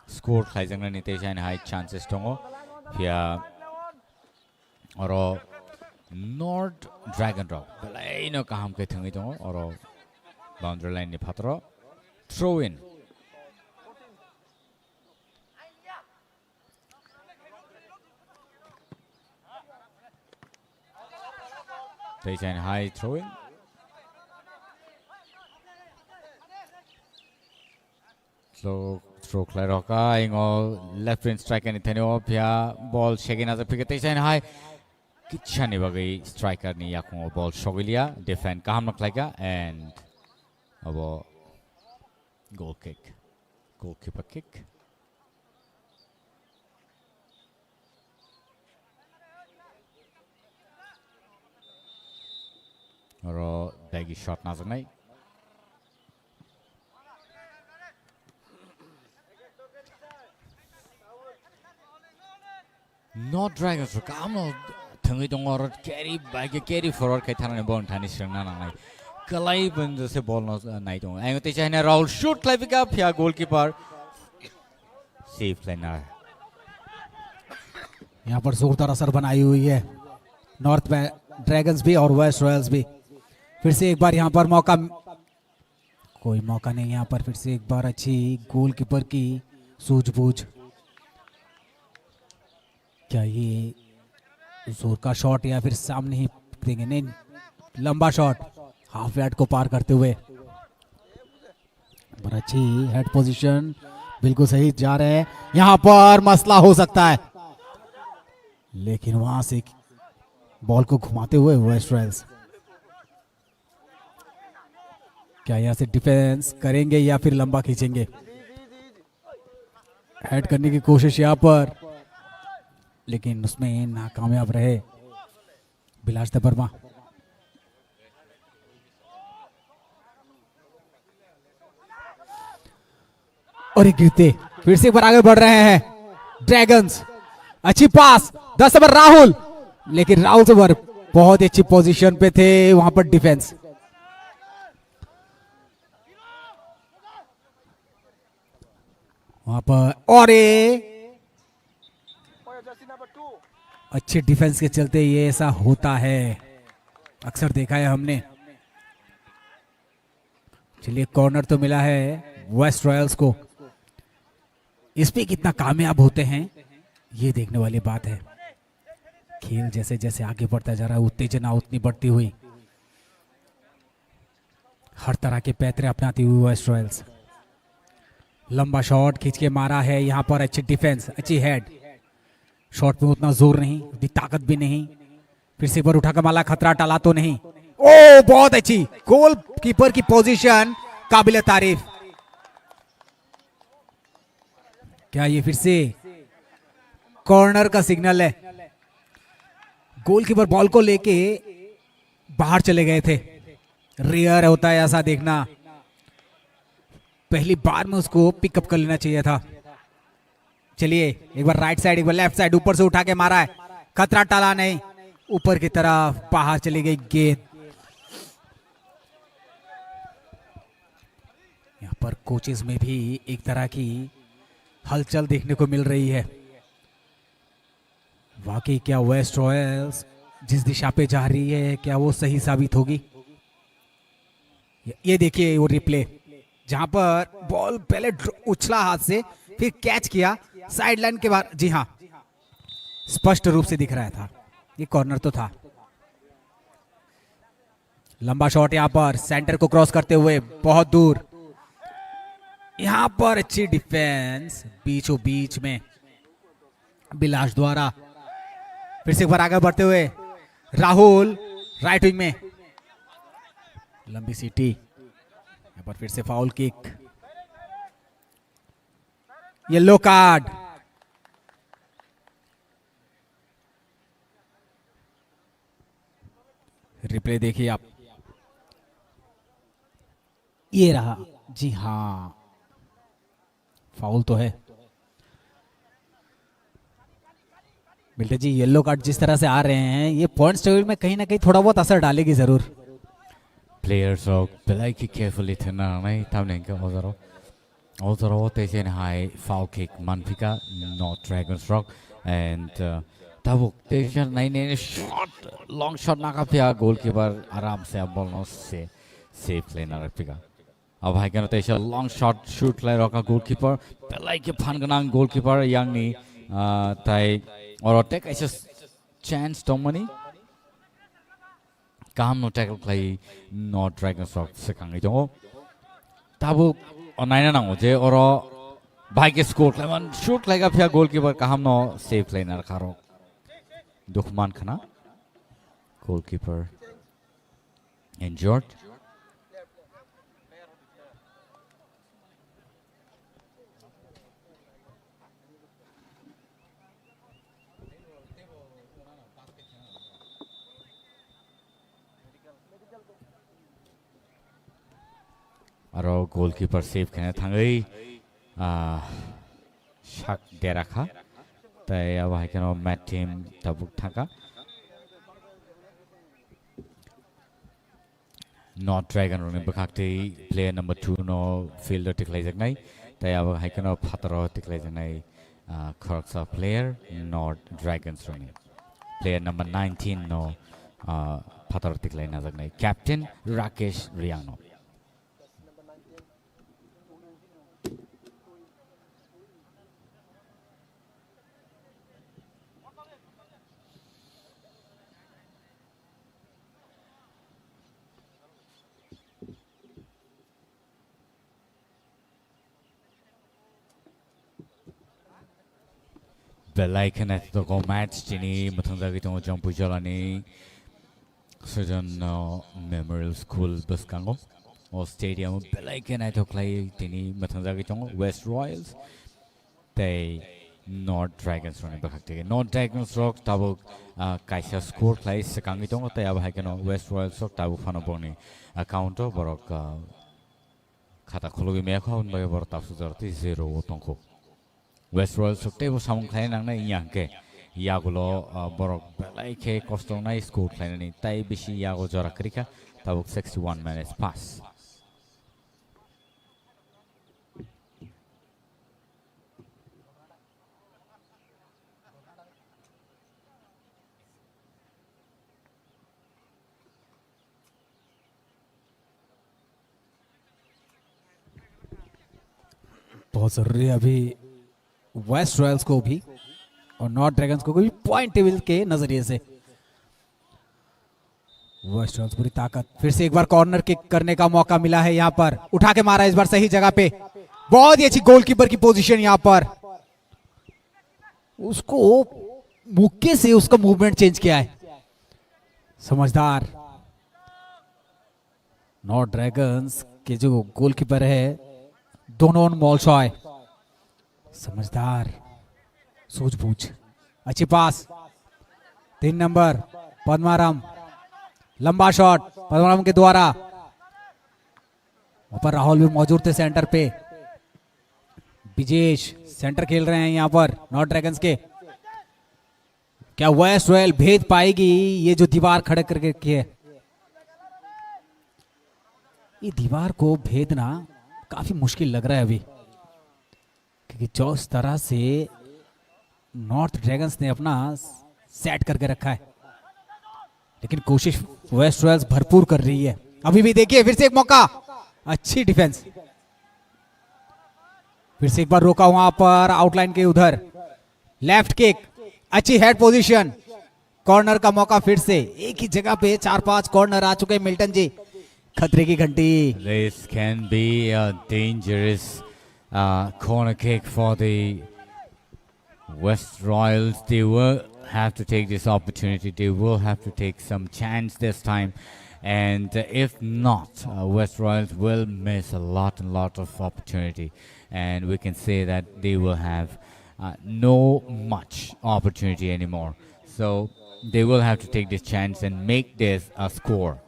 score khlaijaknani tei chainai hai chances tongo. Phiya oro North Dragon rok belaino kaham khe thwngwi tongo oro boundary line ni phataro throw in. Tei chainai hai throw in. Throw, throw khlai rokha ingo left wing striker ni thani o phiya ball segin aja phika tei chainai hai kisa ni bagwi striker ni yakungo ball sogiliya defend kaham no khlaika and abo goal kick, goalkeeper kick. Oro dagi shot najaknai. North Dragons rok kaham no thwngwi tongo oro carry bai khe carry forward khai thanani ball thani swrwngna nangnai. Kwlai bwnjose ball no, uh, nai tongo. Ayang tei chaina Rahul shoot khlai phika phiya goalkeeper save khlaina. यहाँ पर जोरदार असर बनाई हुई है north dragons भी और waste Royals भी। फिर से एक बार यहाँ पर मौका, कोई मौका नहीं यहाँ पर। फिर से एक बार अच्छी गोलकीपर की सूझबूझ। क्या ये जोर का शॉट या फिर सामने ही देंगे? नहीं, लंबा शॉट हाफ यार्ड को पार करते हुए। पर अच्छी हेड पोजीशन, बिल्कुल सही जा रहे हैं। यहाँ पर मसला हो सकता है, लेकिन वहां से बॉल को घुमाते हुए वेस्ट रॉयल्स क्या यहाँ से डिफेंस करेंगे या फिर लंबा खींचेंगे? हेड करने की कोशिश यहाँ पर, लेकिन उसमें नाकामयाब रहे विलास देबबर्मा। और ये गिरते फिर से एक बार आगे बढ़ रहे हैं ड्रैगन्स। अच्छी पास, दस नंबर राहुल, लेकिन राहुल से पर बहुत ही अच्छी पोजीशन पे थे, वहां पर डिफेंस। वहां पर और ये अच्छे डिफेंस के चलते ये ऐसा होता है, अक्सर देखा है हमने। चलिए, कॉर्नर तो मिला है वेस्ट रॉयल्स को। इस पे कितना कामयाब होते हैं, ये देखने वाली बात है। खेल जैसे जैसे आगे बढ़ता जा रहा है, उत्तेजना उतनी बढ़ती हुई, हर तरह के पैतरे अपनाती हुई वेस्ट रॉयल्स। लंबा शॉट खींच के मारा है यहाँ पर, अच्छी डिफेंस, अच्छी हेड। शॉट में उतना जोर नहीं, उतनी ताकत भी नहीं। फिर से एक बार उठा के माला, खतरा टाला तो नहीं। ओ, बहुत अच्छी, गोलकीपर की पोजीशन काबिले तारीफ। क्या ये फिर से कॉर्नर का सिग्नल है? गोलकीपर बॉल को लेके बाहर चले गए थे। रेयर होता है ऐसा देखना, पहली बार में उसको पिकअप कर लेना चाहिए था। चलिए, एक बार राइट साइड, एक बार लेफ्ट साइड, ऊपर से उठा के मारा है, खतरा टाला नहीं, ऊपर की तरफ बाहर चली गई गेंद। यहाँ पर कोचेस में भी एक तरह की हलचल देखने को मिल रही है। वाकई क्या वेस्ट रॉयल्स जिस दिशा पे जा रही है, क्या वो सही साबित होगी? ये, ये देखिए वो रिप्ले, जहां पर बॉल पहले ड्र-, उछला हाथ से, फिर कैच किया साइडलाइन के बाहर। जी हाँ, स्पष्ट रूप से दिख रहा था, ये कॉर्नर तो था। लंबा शॉट यहाँ पर सेंटर को क्रॉस करते हुए बहुत दूर। यहाँ पर अच्छी डिफेंस बीचों बीच में बिलाश द्वारा। फिर से एक बार आगे बढ़ते हुए राहुल राइट विंग में, लंबी सीटी, यहाँ पर फिर से foul kick. Yellow card. Replay देखिए आप, ये रहा। जी हाँ, फाउल तो है। मिल्टा जी, येलो कार्ड जिस तरह से आ रहे हैं, ये पॉइंट्स टेबल में कहीं ना कहीं थोड़ा बहुत असर डालेगी जरूर। Players rok belai khe carefully thwna nangnai, tamni hwnkhe o jora o jora o teisa ni hai foul kick manphika North Dragons rok, and uh, tabuk teisa nai nai shot, long shot naka phiya goalkeeper aram se ball no se save khlai narak phika. Abo hai kheno teisa long shot shoot khlai rokha goalkeeper, belai khe phan gwnang goalkeeper yang ni, ah, tai oro tei kaisa chance tongmani. Kaham no tackle khlai North Dragons rok swkangwi tongo. Tabuk o naina nango je oro bai khe score khlaiman shoot khlaika phiya goalkeeper kaham no save khlai narwkha rok. Dukhu man khna goalkeeper injured. Aro goalkeeper save khaina thangwi, ah, sak dera kha. Tai abo hai kheno mat team tabuk thangkha. North Dragon rokni bwkhak twi player number two no field o tikhlaijaknai, tei abo hai kheno phataro tikhlaijaknai, ah, khoroksa player North Dragons rokni. Player number nineteen no, ah, phataro tikhlai najaknai, Captain Rakesh Riang no. Belai khe naithotok match tini mwthangjagwi tongo Jampuijolani Soijon, uh, Memorial School bwskango. O stadium belai khe naithok khlai tini mwthangjagwi tongo West Royals tei North Dragons rokni bwkhak tege. North Dragons rok tabuk, ah, kaisa score khlai swkangwi tongo, tei abo hai kheno West Royals rok tabuk phano borokni account o borok, ah, khata khulugwi maya kho, aboni bagwi borok tabuk jora tei zero o tongkho. West Royals rok teibo samung khlai nangnai wngya hwnkhe Yagulo, ah, borok belai khe kosto wngnai score khlainani, tai bisi yago jora kwrwi kha, tabuk sixty-one minutes pass. बहुत जरूरी है अभी West Royals को भी और north dragons को भी point table के नजरिए से। वेस्ट रॉयल्स पूरी ताकत, फिर से एक बार कॉर्नर किक करने का मौका मिला है यहाँ पर, उठा के मारा इस बार सही जगह पे, बहुत ही अच्छी गोलकीपर की पोजीशन यहाँ पर, उसको मुक्के से उसका मूवमेंट चेंज किया है, समझदार। नॉर्थ ड्रैगन्स के जो गोलकीपर है दोनों मॉलशॉय, समझदार, सूझबूझ, अच्छी पास। तीन नंबर पद्माराम, लंबा शॉट पद्माराम के द्वारा। वहाँ पर राहुल भी मौजूद थे सेंटर पे। ब्रिजेश सेंटर खेल रहे हैं यहाँ पर नॉर्थ ड्रैगन्स के। क्या वेस्ट रॉयल भेद पाएगी ये जो दीवार खड़े करके रखी है? ये दीवार को भेदना काफी मुश्किल लग रहा है अभी, क्योंकि जिस तरह से नॉर्थ ड्रैगन्स ने अपना सेट करके रखा है, लेकिन कोशिश वेस्ट रॉयल्स भरपूर कर रही है। अभी भी देखिए, फिर से एक मौका, अच्छी डिफेंस। फिर से एक बार रोका वहां पर आउटलाइन के उधर, लेफ्ट किक, अच्छी हेड पोजीशन, कॉर्नर का मौका फिर से। एक ही जगह पे चार पांच कॉर्नर आ चुके हैं मिल्टन जी। खतरे की घंटी। This can be a dangerous, uh, corner kick for the West Royals. They will have to take this opportunity. They will have to take some chance this time. And, uh, if not, uh, West Royals will miss a lot and lot of opportunity. And we can say that they will have, uh, no much opportunity anymore. So they will have to take this chance and make this a score.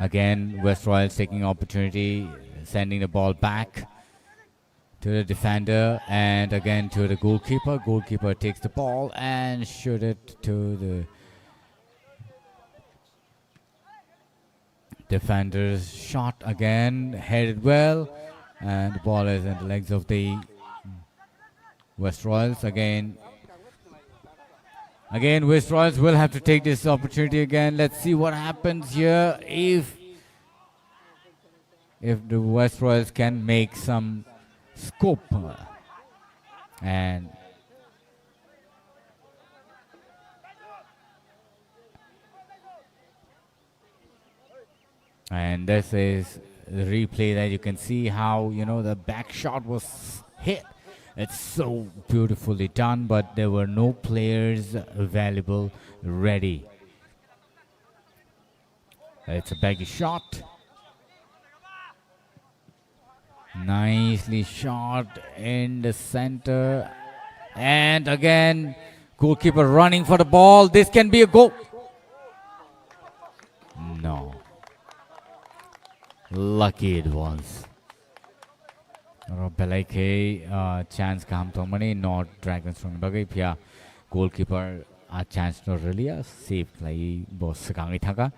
Again, West Royals taking opportunity, sending the ball back to the defender and again to the goalkeeper. Goalkeeper takes the ball and shoot it to the defender's shot again, headed well, and the ball is in the legs of the West Royals again. Again, West Royals will have to take this opportunity again. Let's see what happens here. If, if the West Royals can make some scope. And And this is the replay that you can see how, you know, the back shot was hit. It's so beautifully done, but there were no players available ready. It's a baggy shot. Nicely shot in the center. And again, goalkeeper running for the ball. This can be a goal. No. Lucky it was. Oro belai khe, ah, chance kaham tongmani Nord Dragons rokni bagwi, phiya goalkeeper a chance no rwliya, save khlaiwi bo swkangwi thangkha.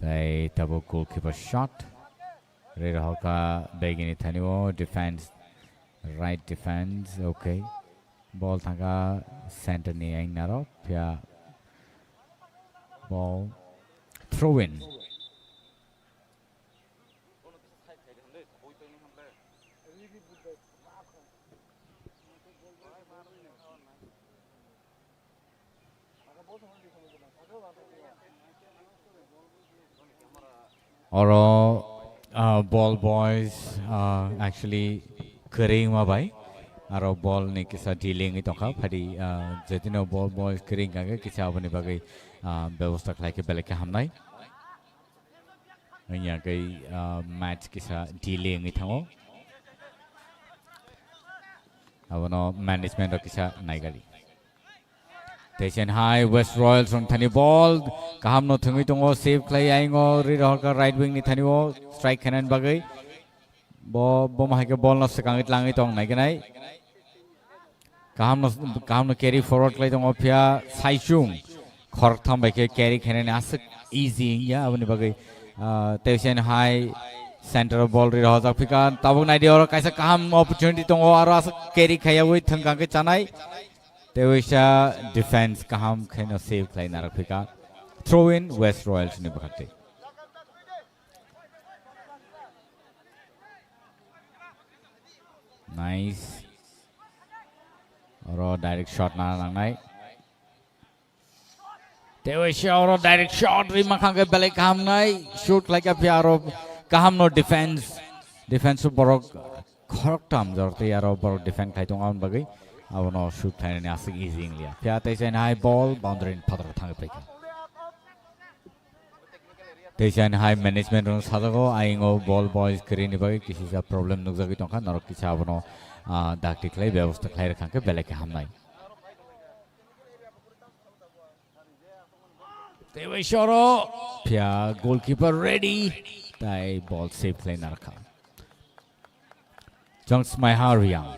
Tai tabuk goalkeeper shot. Rwi rohorkha begini thani o defense, right defense, okay. Ball thangkha center ni aingnaro, phiya ball throw in. Oro, ah, ball boys, ah, actually kwrwi wngma bai. Aro ball ni kisa delay wngwi tongkha. Phadi, ah, jetino ball boys kwrwi wngkha khe kisa aboni bagwi, ah, bebosta khlai khe belai khe hamnai. Wngya khe, ah, match kisa delay wngwi thango. Abono management rok kisa naigali. Teisen hai West Royals rong thani ball kaham no thwngwi tongo, save khlai aingo ri rohorkha right wing ni thani o strike khainani bagwi. Bo, bo mahai khe ball no swkangwi tlangwi tong nai khe nai. Kaham no, kaham no carry forward khlai tongo, phiya Saichung khoroktham bai khe carry khainani aswk easy wngya, aboni bagwi, ah, tei sen hai center o ball ri rohorjak phika, tabuk naidi oro kaisa kaham opportunity tongo, aro aswk carry khaiyawi thwngkang khe chanai, tei waisa defense kaham khaino save khlai narwk phika, throw in West Royals ni bwkhak twi. Nice. Oro direct shot na nangnai. Tewe se oro direct shot ri makhang ke belai kaham nai. Shoot khlai ka phi aro kaham no defense. Defense borok khorok tam jor tei aro borok defend khlai tong aboni bagwi. Abono shoot khlainani aswk easy wngya. Phiya tei chaini hai ball boundary ni phataro thangwi phaikha. Tei chaini hai management rok sajago, ayingo ball boys kwrwini bagwi kisisa problem nukjagwi tongkha, norok kisa abono, ah, dakti khlai bebosta khlai rwkha khe belai khe hamnai. Tei bai soro, phiya goalkeeper ready, tai ball save khlai narwkha. Chong smai ha Riang.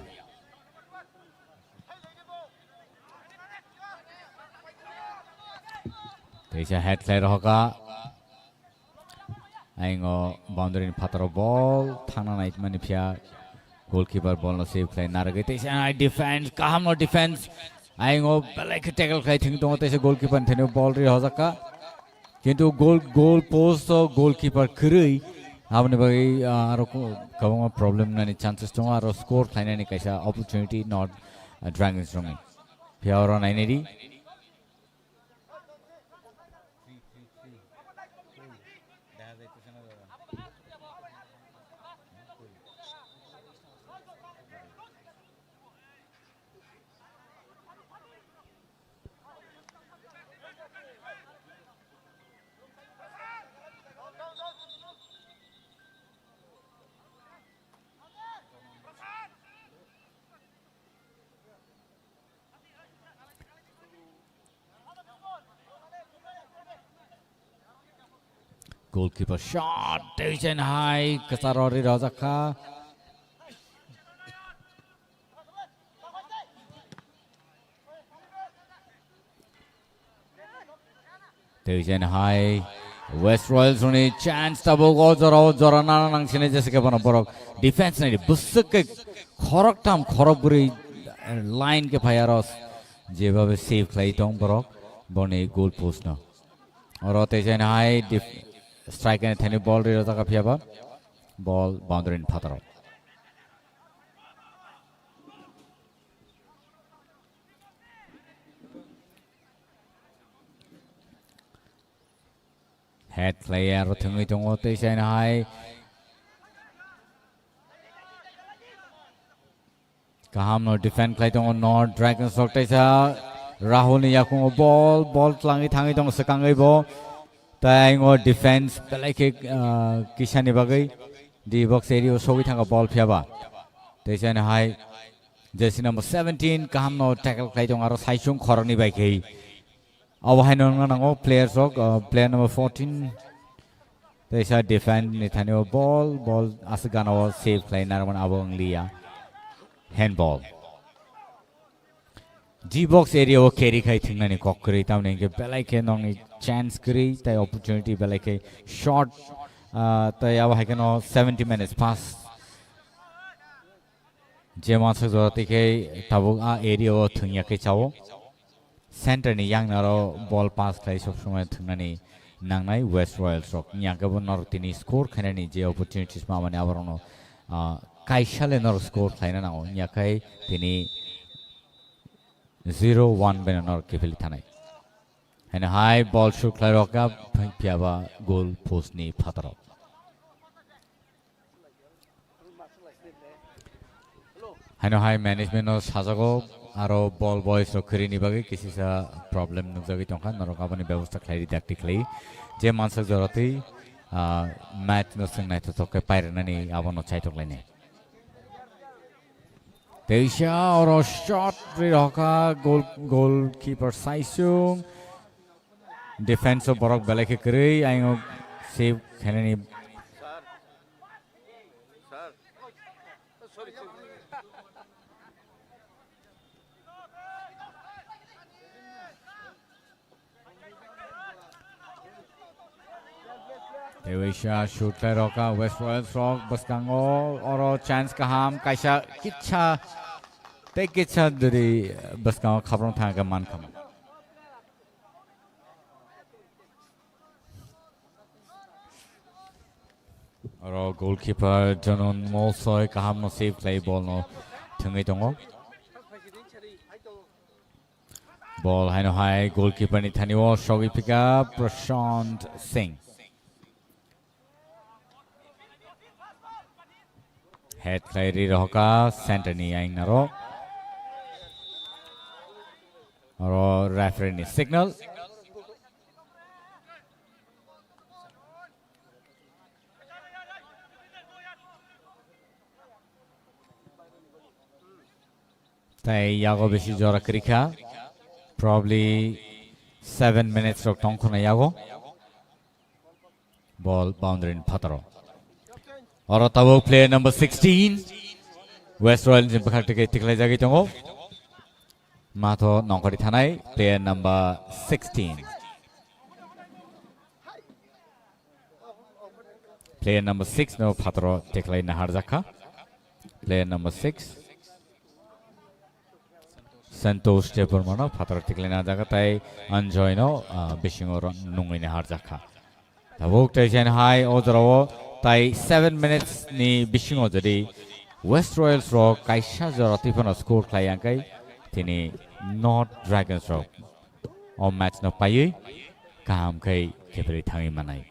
Teisa head khlai rohoka. Aingo boundary ni phataro ball thangna naitmani phiya goalkeeper ball no save khlai narwgwi. Teisa ai defense, kaham no defense. Aingo belai khe tackle khlai thwng tongo, teisa goalkeeper ni thani ball ri hojakka. Kintu goal, goal post o goalkeeper kwrwi. Aboni bagwi, ah, aro ko-, kwbangma problem nani chances tongo, aro score khlainani kaisa opportunity not, ah, Dragons rokni. Phiya oro nainai di. Goalkeeper shot, tei chen hai, kwcharo ri rojak kha. Tei chen hai, West Royals rokni chance tabuk o jora, o jora nana nangsinai jesa khe bono borok defense nai bwswk khe khorok tham, khorok bwrwi line khe phai aro jebabe save khlai tong borok boni goal post no. Oro tei chen hai dif-, striker ni thani ball ri rojak kha phiya ba ball boundary ni phataro. Head khlai aro thwngwi tongo tei chaino hai. Kaham no defend khlai tongo North Dragons rok, teisa Rahul ni yakungo ball, ball twlangwi thangwi tongo swkangwi bo. Tai aingo defense belai khe, ah, kisani bagwi D box area o sogwi thangkha ball phiya ba. Tei chaino hai jersey number seventeen kaham no tackle khlai tongo aro saichung khoroknwi bai khe. Abo haino wngna nango players rok, ah, player number fourteen. Teisa defend ni thani o ball, ball aswk gana o save khlai narwkmani abo wngliya. Handball. D box area o carry khai thingnani kok kwrwi, tamni hwnkhe belai khe nokni chance kwrwi, tai opportunity belai khe short, ah, tai abo hai kheno seventy minutes pass. Je mansak jora tei khe tabuk a area o thwngya khe chao. Center ni yang naro ball pass khlai sob somoi thwngnani nangnai West Royals rok. Wngya khe bo norok tini score khainani je opportunities ma mani aborokno, ah, kaisa le norok score khlaina nango. Wngya khe tini zero one bai norok kiphilwi thanai. Haino hai ball shoot khlai rok kha, phiya ba goal post ni phataro. Haino hai management no sajago, aro ball boys rok khwrwini bagwi kisisa problem nukjagwi tongkha, norok aboni bebosta khlai ri dakti khlai. Je mansak jora twi, ah, match no chwng naithothok khe pairwnani abono chaitok lainai. Teisa oro shot ri rokha goal, goalkeeper Saisung. Defense o borok belai khe kwrwi, ayung save khainani. Sir. Sir. Sorry, sorry. Tewaisa shoot khlai rokha West Royals rok bwskango, oro chance kaham, kaisa kitsa tei kitsa duri bwskango khaprwng thangkhe mankha. Oro goalkeeper Jonon Molsoi kahamno save khlai ball no thwngwi tongo. Ball haino hai goalkeeper ni thani o sogwi phika Prashant Singh. Head khlai ri rohka center ni ayang naro. Oro referee ni signal. Tei yago bisi jora kwrwi kha. Probably seven minutes rok tong khwna yago. Ball boundary ni phataro. Oro tabuk player number sixteen. West Royal ni bwkhak tike tiklai jagwi tongo. Matho nongkhorwi thanai player number sixteen. Player number six no phataro tiklai naharjakha. Player number six. Santosh Debbarma no phataro tiklai naharjakha tei Anjoy no, ah, bisingo ro-, nungwi naharjakha. Tabuk tei chen hai o jorao tai seven minutes ni bisingo jodi West Royals rok kaisa jora twi phano score khlai yang kai tini North Dragons rok o match no paiwi kaham khai khephilwi thangwi manai.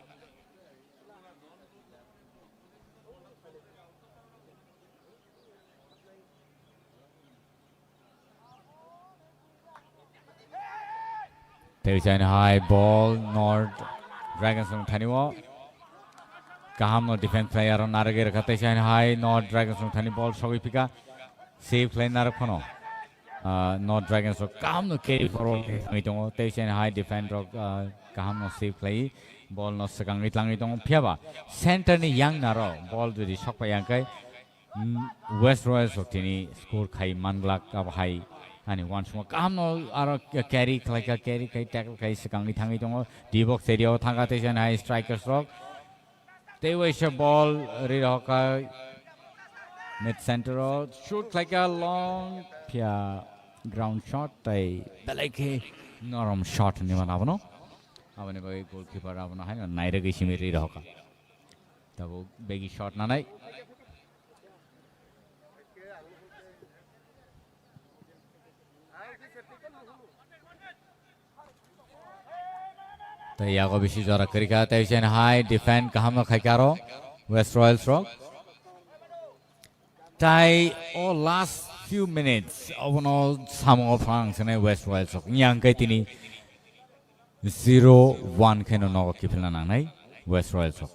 Tei chaini hai ball North Dragons rok thani o. Kaham no defense player narwgwi rwkha tei chaini hai North Dragons rok thani ball sogwi phika. Save khlai narwk phano. Ah, North Dragons rok kaham no carry forward wngwi tongo tei chaini hai defense rok, ah, kaham no save khlai ball no swkangwi tlangwi tongo phiyaba center ni yang naro ball jodi sokpai yang kai. Mm, West Royals rok tini score khai manglak abo hai ani uansukma kaham no aro carry khlai kha, carry khai tackle khai swkangwi thangwi tongo. D box area o thangkha tei chani hai strikers rok. Tei waisa ball ri rokha mid center o shoot khlai kha long phiya ground shot tei belai khe norom shot hinwi mano abono. Aboni bagwi goalkeeper abono haino nairwgwi simi ri rokha. Tabuk begi shot nanai. Tei yago bisi jora kwrwi kha, tei chani hai defend kaham no khai kha aro West Royals rok. Tai o last few minutes abono samungo phang sene West Royals rok. Yang kai tini zero one khe no nogo kiphilna nangnai West Royals rok.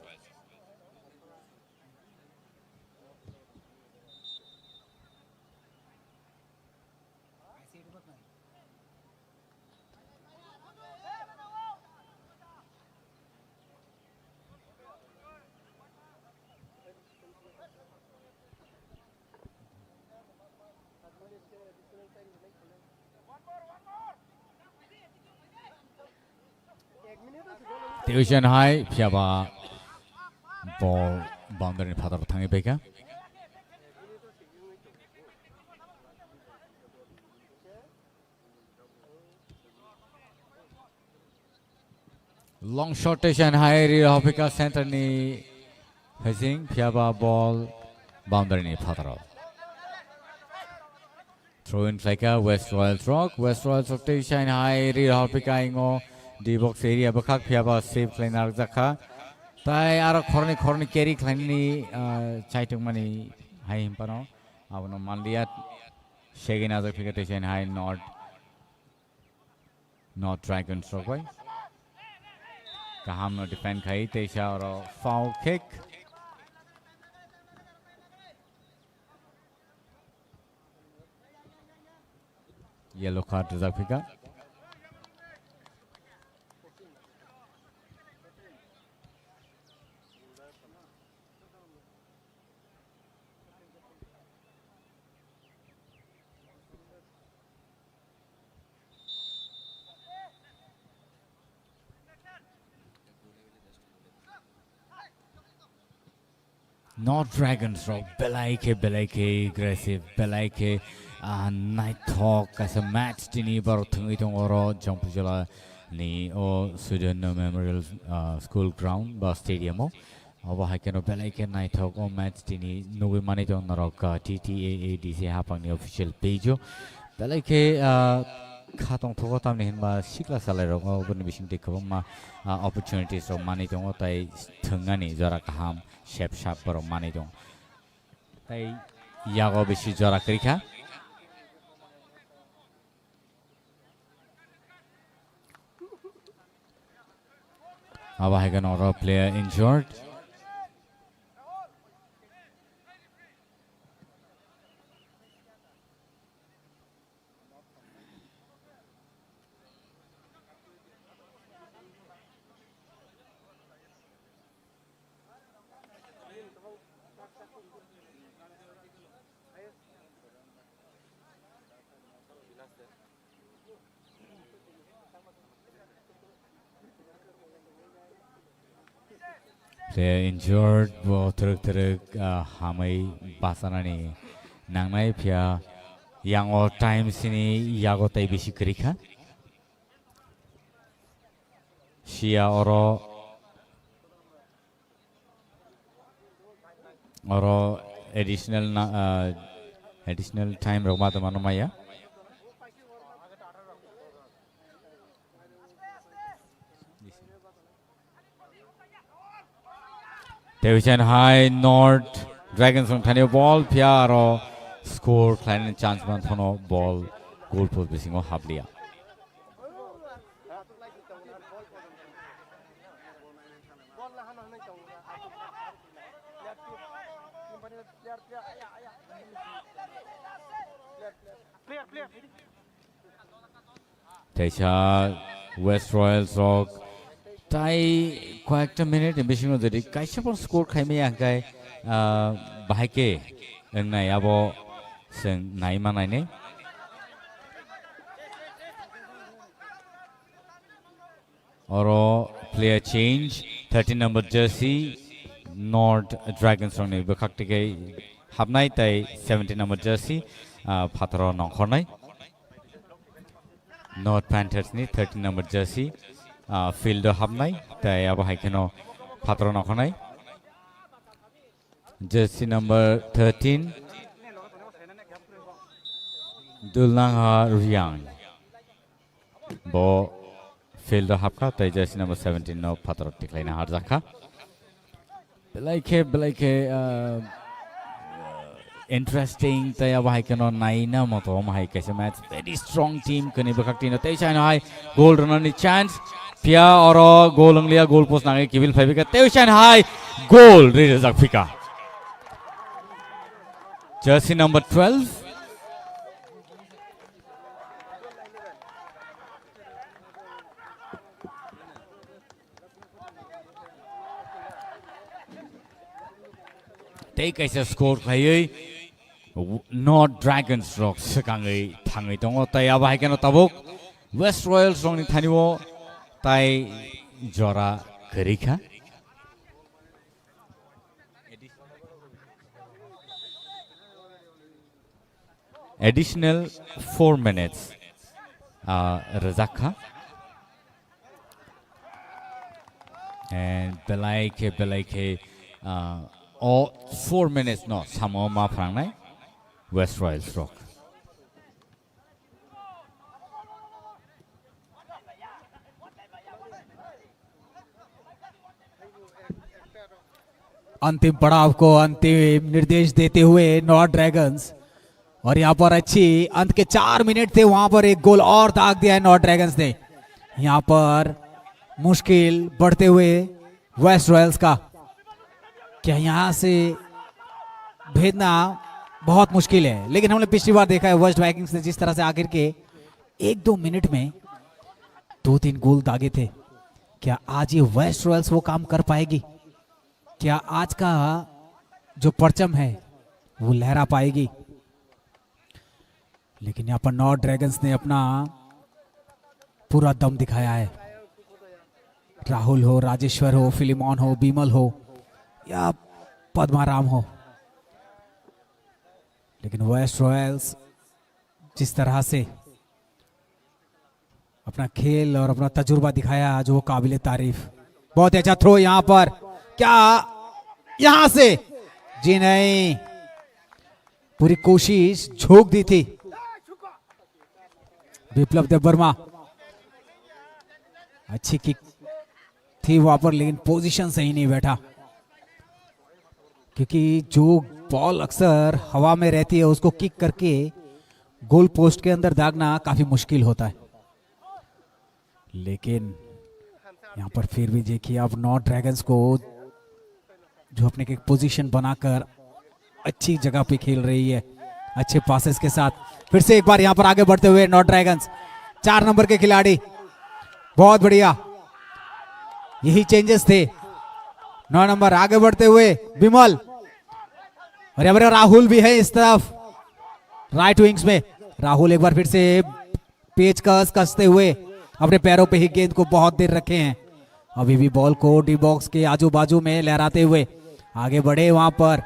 Tuition hai phiyaba ball boundary ni phataro thangwi paikha. Long shot tei chani hai ri hopika center ni facing phiyaba ball boundary ni phataro. Throw in khlaikha West Royals rok. West Royals rok tei chani hai ri hopika ingo D box area bwkhak phiyaba save khlaina rwkjakha. Tai aro khorni khorni carry khlainani, ah, chaitokmani hai hinphano abono manliya. Segwi najak phika tei chani hai North North Dragons rok bai. Kaham no defend khai teisa oro foul kick. Yellow card rijak phika. North Dragons rok belai khe, belai khe aggressive, belai khe, ah, naithok kaisa match tini borok thwngwi tongo oro Jongpujala ni o Sudan Memorial, ah, School Ground ba stadium o. Obo hai kheno belai khe naithok o match tini nugwi mani tong norok, ah, T T A A D C haphangni official page o. Belai khe, ah, kha tongthogo tamni hinba sikla salai rok o boni bisingtwi kwbangma, ah, opportunities rok mani tongo tai thwngani jora kaham. Sep sap borok manwi tong. Tai yago bisi jora kwrwi kha. Abo hai kheno oro player injured. Player injured, bo thwrwk thwrwk, ah, hamwi bachanani nangnai phiya yango time sini yago tei bisi kwrwi kha. Siya oro, oro additional na, ah, additional time rok ma tongmano maya. Tewisan hai North Dragons rok thani ball phiya aro score khlainani chance man phano ball goal post bisingo hapliya. Teisa West Royals rok tai koyekta minute ni bisingo jodi kaisa pon score khaimaya hwnkhe, ah, bahai khe wngnai abo chwng naima nainai. Oro player change, thirteen number jersey, North Dragons rokni bwkhak twi khe hapnai tai seventeen number jersey, ah, phataro nongkhornai. North Panthers ni thirteen number jersey, ah, field o hapnai tai abo hai kheno phataro nongkhornai. Jersey number thirteen, Dulnangha Riang. Bo field o hapkha, tei jersey number seventeen no phataro tikhlaina harjakha. Belai khe, belai khe, ah, interesting, tei abo hai kheno naina motom hai kaisa match. Very strong team, kani bwkhak tino tei saino hai goal rwnani chance. Phiya oro goal wnglia, goal post nangwi kibil phaiphika. Tei saino hai goal ri rijak phika. Jersey number twelve. Tei kaisa score khlaiwi North Dragons rok swkangwi thangwi tongo, tei abo hai kheno tabuk West Royals rokni thani o tai jora kwrwi kha. Additional four minutes, ah, rwjak kha. And belai khe, belai khe, ah, o four minutes no samo ma phrangnai West Royals rok. अंतिम पड़ाव को अंतिम निर्देश देते हुए north dragons, और यहाँ पर अच्छी अंत के चार मिनट थे, वहां पर एक गोल और दाग दिया है नॉर्थ ड्रैगन्स ने। यहाँ पर मुश्किल बढ़ते हुए वेस्ट रॉयल्स का, क्या यहाँ से भेदना बहुत मुश्किल है, लेकिन हमने पिछली बार देखा है वेस्ट वाइकिंग्स ने जिस तरह से आखिर के एक दो मिनट में दो तीन गोल दागे थे, क्या आज ये वेस्ट रॉयल्स वो काम कर पाएगी? क्या आज का जो परचम है वो लहरा पाएगी? लेकिन यहाँ पर नॉर्थ ड्रैगन्स ने अपना पूरा दम दिखाया है। राहुल हो, राजेश्वर हो, फिलिमॉन हो, बीमल हो, या पद्माराम हो, लेकिन वेस्ट रॉयल्स जिस तरह से अपना खेल और अपना तजुर्बा दिखाया आज, वो काबिले तारीफ। बहुत ही अच्छा थ्रो यहाँ पर, क्या यहाँ से? जी नहीं, पूरी कोशिश झोंक दी थी विप्लव देबबर्मा। अच्छी किक थी वहां पर, लेकिन पोजीशन सही नहीं बैठा, क्योंकि जो बॉल अक्सर हवा में रहती है, उसको किक करके गोल पोस्ट के अंदर दागना काफी मुश्किल होता है। लेकिन यहाँ पर फिर भी देखिए, अब नॉर्थ ड्रैगन्स को जो अपने एक पोजीशन बनाकर अच्छी जगह पे खेल रही है, अच्छे पासेस के साथ। फिर से एक बार यहाँ पर आगे बढ़ते हुए नॉर्थ ड्रैगन्स, चार नंबर के खिलाड़ी, बहुत बढ़िया, यही चेंजेस थे। नौ नंबर आगे बढ़ते हुए विमल, और यहाँ पर राहुल भी है इस तरफ राइट विंग्स में। राहुल एक बार फिर से पेचकस कसते हुए अपने पैरों पे ही गेंद को बहुत देर रखे हैं। अभी भी बॉल को डी बॉक्स के आजू बाजू में लहराते हुए आगे बढ़े, वहां पर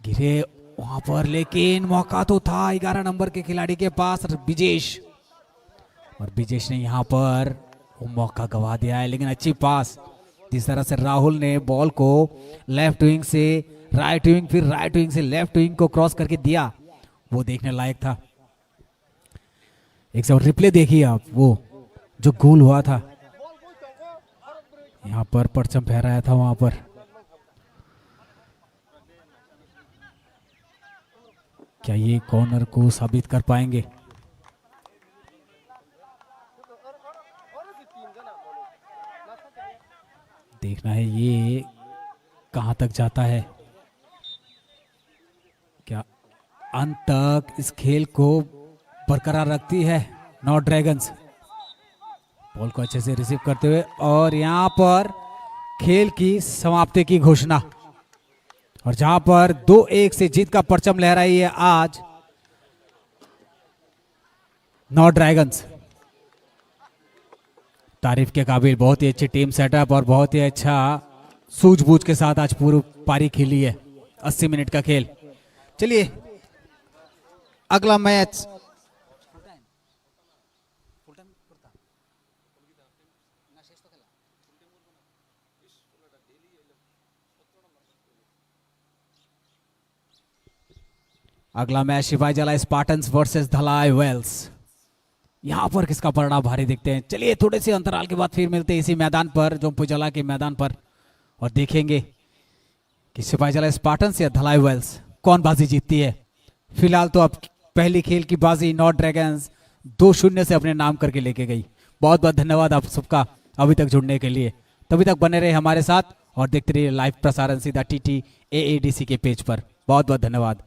गिरे, वहां पर लेकिन मौका तो था ग्यारह नंबर के खिलाड़ी के पास, बिजेश, और बिजेश ने यहाँ पर वो मौका गवा दिया है, लेकिन अच्छी पास। जिस तरह से राहुल ने बॉल को लेफ्ट विंग से राइट विंग, फिर राइट विंग से लेफ्ट विंग को क्रॉस करके दिया, वो देखने लायक था। एक बार रिप्ले देखिए आप, वो जो गोल हुआ था, यहाँ पर परचम फहराया था वहां पर। क्या ये कॉर्नर को साबित कर पाएंगे? देखना है ये कहां तक जाता है। क्या अंत तक इस खेल को बरकरार रखती है नॉर्थ ड्रैगन्स? बॉल को अच्छे से रिसीव करते हुए और यहाँ पर खेल की समाप्ति की घोषणा। और जहां पर दो एक से जीत का परचम लहराई है आज नॉर्थ ड्रैगन्स, तारीफ के काबिल, बहुत ही अच्छी टीम सेटअप और बहुत ही अच्छा सूझबूझ के साथ आज पूरी पारी खेली है। अस्सी मिनट का खेल। चलिए, अगला मैच। अगला मैच सिपाही जला स्पार्टन्स वर्सेस धलाई वेल्स। यहाँ पर किसका पलड़ा भारी, देखते हैं। चलिए, थोड़े से अंतराल के बाद फिर मिलते हैं इसी मैदान पर, जोमपुजला के मैदान पर, और देखेंगे कि सिपाही जला स्पार्टन्स या धलाई वेल्स कौन बाजी जीतती है। फिलहाल तो अब पहली खेल की बाजी नॉर्थ ड्रैगन्स दो शून्य से अपने नाम करके लेके गई। बहुत बहुत धन्यवाद आप सबका अभी तक जुड़ने के लिए। तभी तक बने रहे हमारे साथ और देखते रहिए लाइव प्रसारण सीधा टीटी एएडीसी के पेज पर। बहुत बहुत धन्यवाद।